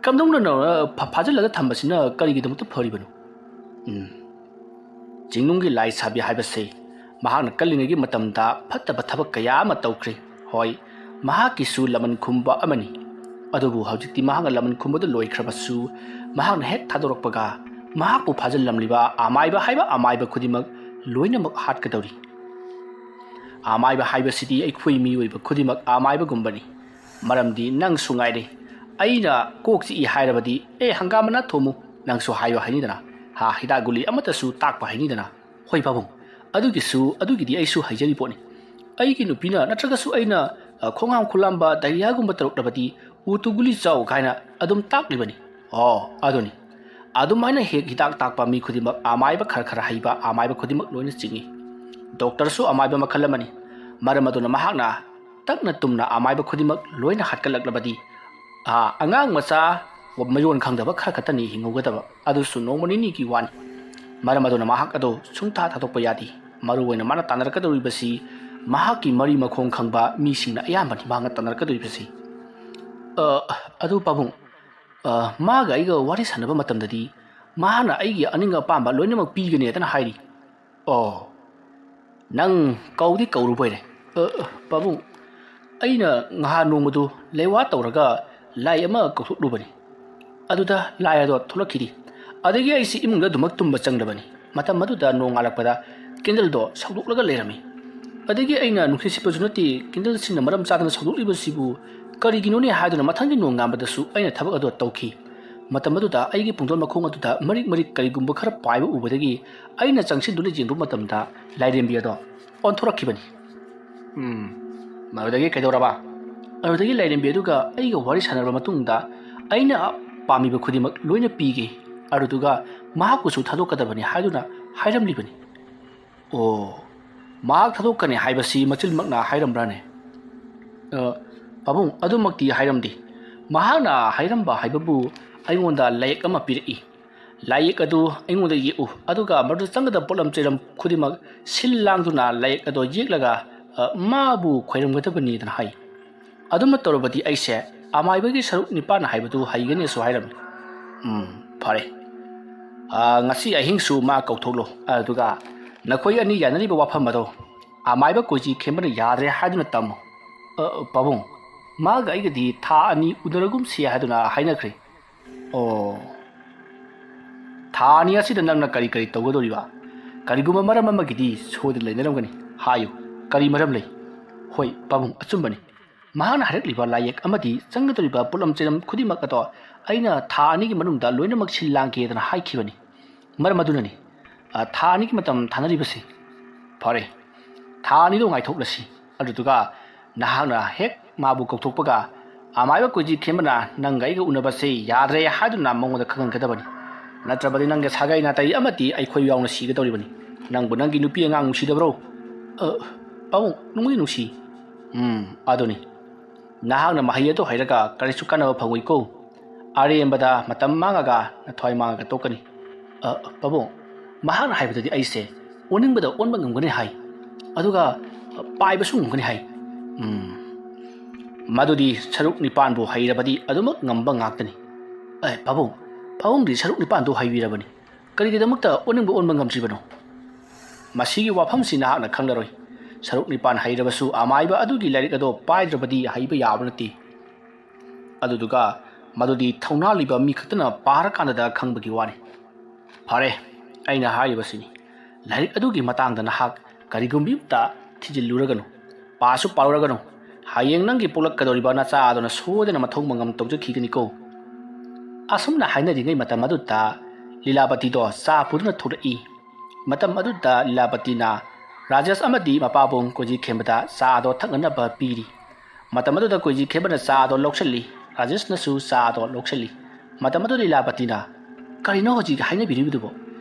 ꯀꯝꯗꯧꯅ, ꯑ, ꯐꯥ-, ꯐꯥꯖꯤꯜꯂꯒ ꯊꯝꯕꯁꯤꯅ ꯀꯔꯤꯒꯤꯗꯃꯛꯇ ꯐꯔꯤꯕꯅꯣ?" "ꯎꯝ, ꯆꯤꯡꯅꯨꯡꯒꯤ ꯂꯥꯏꯁꯥꯕꯤ ꯍꯥꯏꯕꯁꯦ ꯃꯍꯥꯛꯅ ꯀꯜꯂꯤꯉꯩꯒꯤ ꯃꯇꯝꯗ ꯐꯠꯇꯕ ꯊꯕꯛ ꯀꯌꯥ ꯑꯃ ꯇꯧꯈ꯭ꯔꯦ꯫ ꯍꯣꯏ, ꯃꯍꯥꯛꯀꯤꯁꯨ ꯂꯃꯟ ꯈꯨꯝꯕ ꯑꯃꯅꯤ꯫ ꯑꯗꯨꯕꯨ ꯍꯧꯖꯤꯛꯇꯤ ꯃꯍꯥꯛꯅ ꯂꯃꯟ ꯈꯨꯝꯕꯗꯨ ꯂꯣꯏꯈ꯭ꯔꯕꯁꯨ, ꯃꯍꯥꯛꯅ ꯍꯦꯛ ꯊꯥꯗꯣꯔꯛꯄꯒ ꯃꯍꯥꯛꯄꯨ ꯐꯥꯖꯤꯜꯂꯝꯂꯤꯕ ꯑꯃꯥꯏꯕ ꯍꯥꯏꯕ ꯑꯃꯥꯏꯕ ꯈꯨꯗꯤꯡꯃꯛ ꯂꯣꯏꯅꯃꯛ ꯍꯥꯠꯀꯗꯧꯔꯤ꯫ ꯑꯃꯥꯏꯕ ꯍꯥꯏꯕꯁꯤꯗꯤ ꯑꯩꯈꯣꯏ ꯃꯤꯑꯣꯏꯕ ꯈꯨꯗꯤꯡꯃꯛ ꯑꯃꯥꯏꯕꯒꯨꯝꯕꯅꯤ꯫ ꯃꯔꯝꯗꯤ ꯅꯪꯁꯨ ꯉꯥꯏꯔꯦ꯫ ꯑꯩꯅ ꯀꯣꯛ ꯆꯤꯛꯏ ꯍꯥꯏꯔꯕꯗꯤ, "ꯑꯦ, ꯍꯪꯒꯥꯝ ꯃꯅꯥ ꯊꯣꯝꯃꯨ," ꯅꯪꯁꯨ ꯍꯥꯏꯌꯨ ꯍꯥꯏꯅꯤꯗꯅ꯫ ꯍꯥ, ꯍꯤꯗꯥꯛ ꯒꯨꯂꯤ ꯑꯃꯠꯇꯁꯨ ꯇꯥꯛꯄ ꯍꯩꯅꯤꯗꯅ꯫ ꯍꯣꯏ ꯄꯥꯕꯨꯡ, ꯑꯗꯨꯒꯤꯁꯨ, ꯑꯗꯨꯒꯤꯗꯤ ꯑꯩꯁꯨ ꯍꯩꯖꯔꯤ ꯄꯣꯠꯅꯤ꯫ ꯑꯩꯒꯤ ꯅꯨꯄꯤꯅ ꯅꯠꯇ꯭ꯔꯒꯁꯨ ꯑꯩꯅ, ꯑ, ꯈꯣꯡꯍꯥꯝ ꯈꯨꯂꯥꯝꯕ ꯗꯥꯏꯔꯤꯌꯥꯒꯨꯝꯕ ꯇꯧꯔꯛꯂꯕꯗꯤ, "ꯎꯇꯨ ꯒꯨꯂꯤ ꯆꯥꯎ" ꯀꯥꯏꯅ ꯑꯗꯨꯝ ꯇꯥꯛꯂꯤꯕꯅꯤ꯫ ꯑꯣ, ꯑꯗꯨꯅꯤ꯫ ꯑꯗꯨꯃꯥꯏꯅ ꯍꯦꯛ ꯍꯤꯗꯥꯛ ꯇꯥꯛꯄ ꯃꯤ ꯈꯨꯗꯤꯡꯃꯛ ꯑꯃꯥꯏꯕ ꯈꯔ ꯈꯔ ꯍꯩꯕ ꯑꯃꯥꯏꯕ ꯈꯨꯗꯤꯡꯃꯛ ꯂꯣꯏꯅ ꯆꯤꯡꯏ꯫ ꯗꯣꯛꯇꯔꯁꯨ ꯑꯃꯥꯏꯕ ꯃꯈꯜ ꯑꯃꯅꯤ꯫ ꯃꯔꯝ ꯑꯗꯨꯅ ꯃꯍꯥꯛꯅ ꯇꯞꯅ ꯇꯨꯝꯅ ꯑꯃꯥꯏꯕ ꯈꯨꯗꯤꯡꯃꯛ ꯂꯣꯏꯅ ꯍꯥꯠꯀꯠꯂꯛꯂꯕꯗꯤ, ꯑꯥ, ꯑꯉꯥꯡ ꯃꯆꯥ ꯃꯌꯣꯟ ꯈꯪꯗꯕ ꯈꯔ ꯈꯛꯇꯅꯤ ꯍꯤꯡꯍꯧꯒꯗꯕ, ꯑꯗꯨꯁꯨ ꯅꯣꯡꯃ ꯅꯤꯅꯤꯒꯤ ꯋꯥꯅꯤ꯫ ꯃꯔꯝ ꯑꯗꯨꯅ ꯃꯍꯥꯛ ꯑꯗꯨ ꯁꯨꯡꯊꯥ ꯊꯥꯗꯣꯛꯄ ꯌꯥꯗꯦ꯫ ꯃꯔꯨꯑꯣꯏꯅ ꯃꯥꯅ ꯇꯥꯟꯅꯔꯛꯀꯗꯧꯔꯤꯕꯁꯤ ꯃꯍꯥꯛꯀꯤ ꯃꯔꯤ ꯃꯈꯣꯡ ꯈꯪꯕ ꯃꯤꯁꯤꯡꯅ ꯑꯌꯥꯝꯕꯅꯤ ꯃꯍꯥꯛꯅ ꯇꯥꯟꯅꯔꯛꯀꯗꯧꯔꯤꯕꯁꯤ꯫ "ꯑ, ꯑꯗꯨ ꯄꯥꯕꯨꯡ, ꯑ, ꯃꯥꯒ ꯑꯩꯒ ꯋꯥꯔꯤ ꯁꯥꯟꯅꯕ ꯃꯇꯝꯗꯗꯤ ꯃꯍꯥꯛꯅ ꯑꯩꯒꯤ ꯑꯅꯤꯡ ꯑꯄꯥꯝꯕ ꯂꯣꯏꯅꯃꯛ ꯄꯤꯒꯅꯤ" ꯑꯗꯨꯅ ꯍꯥꯏꯔꯤ꯫ "ꯑꯣ, ꯅꯪ ꯀꯧꯗꯤ ꯀꯧꯔꯨꯕꯣꯏꯔꯦ꯫" "ꯑ, ꯑ, ꯄꯥꯕꯨꯡ, ꯑꯩꯅ ꯉꯍꯥꯟ ꯅꯣꯡꯃꯗꯨ ꯂꯩꯋꯥ ꯇꯧꯔꯒ ꯂꯥꯏ ꯑꯃ ꯀꯧꯊꯣꯛꯂꯨꯕꯅꯤ꯫ ꯑꯗꯨꯗ ꯂꯥꯏ ꯑꯗꯣ ꯊꯣꯛꯂꯛꯈꯤꯗꯦ꯫ ꯑꯗꯒꯤ ꯑꯩꯁꯤ ꯏꯃꯨꯡꯗ ꯑꯗꯨꯃꯛ ꯇꯨꯝꯕ ꯆꯪꯂꯕꯅꯤ꯫ ꯃꯇꯝ ꯑꯗꯨꯗ ꯅꯣꯡꯉꯥꯜꯂꯛꯄꯗ ꯀꯦꯟꯗꯜꯗꯣ ꯁꯧꯗꯣꯛꯂꯒ ꯂꯩꯔꯝꯃꯤ꯫ ꯑꯗꯒꯤ ꯑꯩꯅ ꯅꯨꯡꯁꯤꯠ ꯁꯤꯠꯄꯁꯨ ꯅꯠꯇꯦ, ꯀꯦꯟꯗꯜꯁꯤꯡꯅ ꯃꯔꯝ ꯆꯥꯗꯅ ꯁꯧꯗꯣꯛꯂꯤꯕꯁꯤꯕꯨ ꯀꯔꯤꯒꯤꯅꯣꯅꯦ ꯍꯥꯏꯗꯨꯅ ꯃꯊꯪꯒꯤ ꯅꯣꯡꯉꯥꯟꯕꯗꯁꯨ ꯑꯩꯅ ꯊꯕꯛ ꯑꯗꯨ ꯇꯧꯈꯤ꯫ ꯃꯇꯝ ꯑꯗꯨꯗ ꯑꯩꯒꯤ ꯄꯨꯡꯗꯣꯟ ꯃꯈꯣꯡ ꯑꯗꯨꯗ ꯃꯔꯤꯛ ꯃꯔꯤꯛ ꯀꯔꯤꯒꯨꯝꯕ ꯈꯔ ꯄꯥꯏꯕ ꯎꯕꯗꯒꯤ ꯑꯩꯅ ꯆꯪꯁꯤꯟꯗꯨꯅ ꯌꯦꯡꯕ ꯃꯇꯝꯗ ꯂꯥꯏꯔꯦꯝꯕꯤ ꯑꯗꯣ ꯑꯣꯟꯊꯣꯔꯛꯈꯤꯕꯅꯤ꯫" "ꯎꯝ, ꯃꯗꯨꯗꯒꯤ ꯀꯩꯗꯧꯔꯕ?" "ꯑꯗꯨꯗꯒꯤ ꯂꯥꯏꯔꯦꯝꯕꯤ ꯑꯗꯨꯒ ꯑꯩꯒ ꯋꯥꯔꯤ ꯁꯥꯟꯅꯔꯕ ꯃꯇꯨꯡꯗ ꯑꯩꯅ ꯄꯥꯝꯃꯤꯕ ꯈꯨꯗꯤꯡꯃꯛ ꯂꯣꯏꯅ ꯄꯤꯒꯦ꯫ ꯑꯗꯨꯗꯨꯒ ꯃꯍꯥꯛꯄꯨꯁꯨ ꯊꯥꯗꯣꯛꯀꯗꯕꯅꯤ ꯍꯥꯏꯗꯨꯅ ꯍꯥꯏꯔꯝꯂꯤꯕꯅꯤ꯫" "ꯑꯣ, ꯃꯍꯥꯛ ꯊꯥꯗꯣꯛꯀꯅꯤ ꯍꯥꯏꯕꯁꯤ ꯃꯆꯤꯟꯃꯛꯅ ꯍꯥꯏꯔꯝꯕ꯭ꯔꯥꯅꯦ?" "ꯑ, ꯄꯥꯕꯨꯡ, ꯑꯗꯨꯃꯛꯇꯤ ꯍꯥꯏꯔꯝꯗꯦ꯫ ꯃꯍꯥꯛꯅ ꯍꯥꯏꯔꯝꯕ ꯍꯥꯏꯕꯕꯨ ꯑꯩꯉꯣꯟꯗ ꯂꯥꯏꯌꯦꯛ ꯑꯃ ꯄꯤꯔꯛꯏ꯫ ꯂꯥꯏꯌꯦꯛ ꯑꯗꯨ ꯑꯩꯉꯣꯟꯗ ꯌꯦꯛꯎ, ꯑꯗꯨꯒ ꯃꯗꯨꯗ ꯆꯪꯒꯗꯕ ꯄꯣꯠꯂꯝ ꯆꯩꯂꯝ ꯈꯨꯗꯤꯡꯃꯛ ꯁꯤꯜ ꯂꯥꯡꯗꯨꯅ ꯂꯥꯏꯌꯦꯛ ꯑꯗꯨ ꯌꯦꯛꯂꯒ, ꯑ, ꯃꯥꯕꯨ ꯈꯣꯏꯔꯝꯒꯗꯕꯅꯤꯗꯅ ꯍꯥꯏ꯫ ꯑꯗꯨꯃ ꯇꯧꯔꯕꯗꯤ ꯑꯩꯁꯦ ꯑꯃꯥꯏꯕꯒꯤ ꯁꯔꯨꯛ ꯅꯤꯄꯥꯟ ꯍꯥꯏꯕꯗꯨ ꯍꯩꯒꯅꯤꯁꯨ ꯍꯥꯏꯔꯝꯃꯤ꯫" "ꯎꯝ, ꯐꯔꯦ꯫ ꯑ, ꯉꯁꯤ ꯑꯍꯤꯡꯁꯨ ꯃꯥ ꯀꯧꯊꯣꯛꯂꯣ, ꯑꯗꯨꯒ ꯅꯈꯣꯏ ꯑꯅꯤ ꯌꯥꯅꯔꯤꯕ ꯋꯥꯐꯝ ꯑꯗꯣ ꯑꯃꯥꯏꯕ ꯀꯣꯏꯖꯤ ꯈꯦꯝꯕꯅ ꯌꯥꯗ꯭ꯔꯦ ꯍꯥꯏꯗꯨꯅ ꯇꯝꯃꯨ꯫" "ꯑ, ꯄꯥꯕꯨꯡ, ꯃꯥꯒ ꯑꯩꯒꯗꯤ ꯊꯥ ꯑꯅꯤ ꯎꯅꯔꯒꯨꯝꯁꯤ ꯍꯥꯏꯗꯨꯅ ꯍꯥꯏꯅꯈ꯭ꯔꯦ꯫ ꯑꯣ, ꯊꯥ ꯑꯅꯤ ꯑꯁꯤꯗ ꯅꯪꯅ ꯀꯔꯤ ꯀꯔꯤ ꯇꯧꯒꯗꯧꯔꯤꯕ? ꯀꯔꯤꯒꯨꯝꯕ ꯃꯔꯝ ꯑꯃꯒꯤꯗꯤ ꯁꯣꯏꯗꯅ ꯂꯩꯅꯔꯝꯒꯅꯤ꯫ ꯍꯥꯏꯌꯨ, ꯀꯔꯤ ꯃꯔꯝ ꯂꯩ? ꯍꯣꯏ ꯄꯥꯕꯨꯡ, ꯑꯆꯨꯝꯕꯅꯤ꯫ ꯃꯍꯥꯛꯅ ꯍꯥꯏꯔꯛꯂꯤꯕ ꯂꯥꯏꯌꯦꯛ ꯑꯃꯗꯤ ꯆꯪꯒꯗꯧꯔꯤꯕ ꯄꯣꯠꯂꯝ ꯆꯩꯂꯝ ꯈꯨꯗꯤꯡꯃꯛ ꯑꯗꯣ ꯑꯩꯅ ꯊꯥ ꯑꯅꯤꯒꯤ ꯃꯅꯨꯡꯗ ꯂꯣꯏꯅꯃꯛ ꯁꯤꯜ ꯂꯥꯡꯒꯦꯗꯅ ꯍꯥꯏꯈꯤꯕꯅꯤ꯫ ꯃꯔꯝ ꯑꯗꯨꯅꯅꯤ, ꯑ, ꯊꯥ ꯑꯅꯤꯒꯤ ꯃꯇꯝ ꯊꯥꯅꯔꯤꯕꯁꯤ꯫ ꯐꯔꯦ, ꯊꯥ ꯑꯅꯤꯗꯣ ꯉꯥꯏꯊꯣꯛꯂꯁꯤ꯫ ꯑꯗꯨꯗꯨꯒ ꯅꯍꯥꯛꯅ ꯍꯦꯛ ꯃꯥꯕꯨ ꯀꯧꯊꯣꯛꯄꯒ, ꯑꯃꯥꯏꯕ ꯀꯣꯏꯖꯤ ꯈꯦꯝꯕꯅ ꯅꯪꯒ ꯑꯩꯒ ꯎꯅꯕꯁꯦ ꯌꯥꯗ꯭ꯔꯦ ꯍꯥꯏꯗꯨꯅ ꯃꯉꯣꯟꯗ ꯈꯪꯍꯟꯒꯗꯕꯅꯤ꯫ ꯅꯠꯇ꯭ꯔꯕꯗꯤ ꯅꯪꯒꯤ ꯁꯥꯒꯩ ꯅꯥꯇꯩ ꯑꯃꯗꯤ ꯑꯩꯈꯣꯏ ꯌꯥꯎꯅ ꯁꯤꯒꯗꯧꯔꯤꯕꯅꯤ꯫ ꯅꯪꯕꯨ ꯅꯪꯒꯤ ꯅꯨꯄꯤ ꯑꯉꯥꯡ ꯅꯨꯡꯁꯤꯗꯕ꯭ꯔꯣ? ꯑ, ꯄꯥꯕꯨꯡ, ꯅꯨꯡꯗꯤ ꯅꯨꯡꯁꯤ꯫ ꯎꯝ, ꯑꯗꯨꯅꯤ꯫ ꯅꯍꯥꯛꯅ ꯃꯍꯩ ꯑꯗꯨ ꯍꯩꯔꯒ ꯀꯔꯤꯁꯨ ꯀꯥꯟꯅꯕ ꯐꯪꯉꯣꯏꯀꯣ꯫ ꯑꯔꯦꯝꯕꯗ ꯃꯇꯝ ꯃꯥꯡꯉꯒ ꯅꯊ꯭ꯋꯥꯏ ꯃꯥꯡꯉꯒ ꯇꯣꯛꯀꯅꯤ꯫ ꯑ, ꯄꯥꯕꯨꯡ, ꯃꯍꯥꯛꯅ ꯍꯥꯏꯕꯗꯗꯤ ꯑꯩꯁꯦ ꯑꯣꯅꯤꯡꯕꯗ ꯑꯣꯟꯕ ꯉꯝꯒꯅꯤ ꯍꯥꯏ, ꯑꯗꯨꯒ ꯄꯥꯏꯕꯁꯨ ꯉꯝꯒꯅꯤ ꯍꯥꯏ꯫ ꯎꯝ, ꯃꯗꯨꯗꯤ ꯁꯔꯨꯛ ꯅꯤꯄꯥꯟꯕꯨ ꯍꯩꯔꯕꯗꯤ ꯑꯗꯨꯃꯛ ꯉꯝꯕ ꯉꯥꯛꯇꯅꯤ꯫ ꯑꯦ, ꯄꯥꯕꯨꯡ, ꯄꯥꯕꯨꯡꯗꯤ ꯁꯔꯨꯛ ꯅꯤꯄꯥꯟꯗꯨ ꯍꯩꯕꯤꯔꯕꯅꯤ, ꯀꯔꯤꯒꯤꯗꯃꯛꯇ ꯑꯣꯅꯤꯡꯕ ꯑꯣꯟꯕ ꯉꯝꯗ꯭ꯔꯤꯕꯅꯣ? ꯃꯁꯤꯒꯤ ꯋꯥꯐꯝꯁꯤ ꯅꯍꯥꯛꯅ ꯈꯪꯂꯔꯣꯏ꯫ ꯁꯔꯨꯛ ꯅꯤꯄꯥꯟ ꯍꯩꯔꯕꯁꯨ ꯑꯃꯥꯏꯕ ꯑꯗꯨꯒꯤ ꯂꯥꯏꯔꯤꯛ ꯑꯗꯣ ꯄꯥꯏꯗ꯭ꯔꯕꯗꯤ ꯍꯩꯕ ꯌꯥꯕ ꯅꯠꯇꯦ꯫ ꯑꯗꯨꯗꯨꯒ ꯃꯗꯨꯗꯤ ꯊꯧꯅꯥ ꯂꯩꯕ ꯃꯤ ꯈꯛꯇꯅ ꯄꯥꯔꯀꯥꯟꯗꯗ ꯈꯪꯕꯒꯤ ꯋꯥꯅꯤ꯫ ꯐꯔꯦ, ꯑꯩꯅ ꯍꯥꯏꯔꯤꯕꯁꯤꯅꯤ, ꯂꯥꯏꯔꯤꯛ ꯑꯗꯨꯒꯤ ꯃꯇꯥꯡꯗ ꯅꯍꯥꯛ ꯀꯔꯤꯒꯨꯝꯕ ꯑꯃꯇ ꯊꯤꯖꯤꯜꯂꯨꯔꯒꯅꯨ, ꯄꯥꯁꯨ ꯄꯥꯔꯨꯔꯒꯅꯨ꯫ ꯍꯌꯦꯡ ꯅꯪꯒꯤ ꯄꯣꯛꯂꯛꯀꯗꯧꯔꯤꯕ ꯅꯆꯥ ꯑꯗꯨꯅ ꯁꯣꯏꯗꯅ ꯃꯊꯧ ꯃꯉꯝ ꯇꯧꯖꯈꯤꯒꯅꯤꯀꯣ꯫ ꯑꯁꯨꯝꯅ ꯍꯥꯏꯅꯔꯤꯉꯩ ꯃꯇꯝ ꯑꯗꯨꯗ ꯂꯤꯂꯥꯄꯇꯤꯗꯣ ꯆꯥ ꯄꯨꯗꯨꯅ ꯊꯣꯛꯂꯛꯏ꯫ ꯃꯇꯝ ꯑꯗꯨꯗ ꯂꯤꯂꯥꯄꯇꯤꯅ ꯔꯥꯖꯦꯁ ꯑꯃꯗꯤ ꯃꯄꯥꯕꯨꯡ ꯀꯣꯏꯖꯤ ꯈꯦꯝꯕꯗ ꯆꯥ ꯑꯗꯣ ꯊꯛꯅꯅꯕ ꯄꯤꯔꯤ꯫ ꯃꯇꯝ ꯑꯗꯨꯗ ꯀꯣꯏꯖꯤ ꯈꯦꯝꯕꯅ ꯆꯥ ꯑꯗꯣ ꯂꯧꯁꯤꯜꯂꯤ, ꯔꯥꯖꯦꯁꯅꯁꯨ ꯆꯥ ꯑꯗꯣ ꯂꯧꯁꯤꯜꯂꯤ꯫ ꯃꯇꯝ ꯑꯗꯨꯗ ꯂꯤꯂꯥꯄꯇꯤꯅ, "ꯀꯔꯤꯅꯣ ꯍꯧꯖꯤꯛ ꯍꯥꯏꯅꯕꯤꯔꯤꯕꯗꯨꯕꯣ?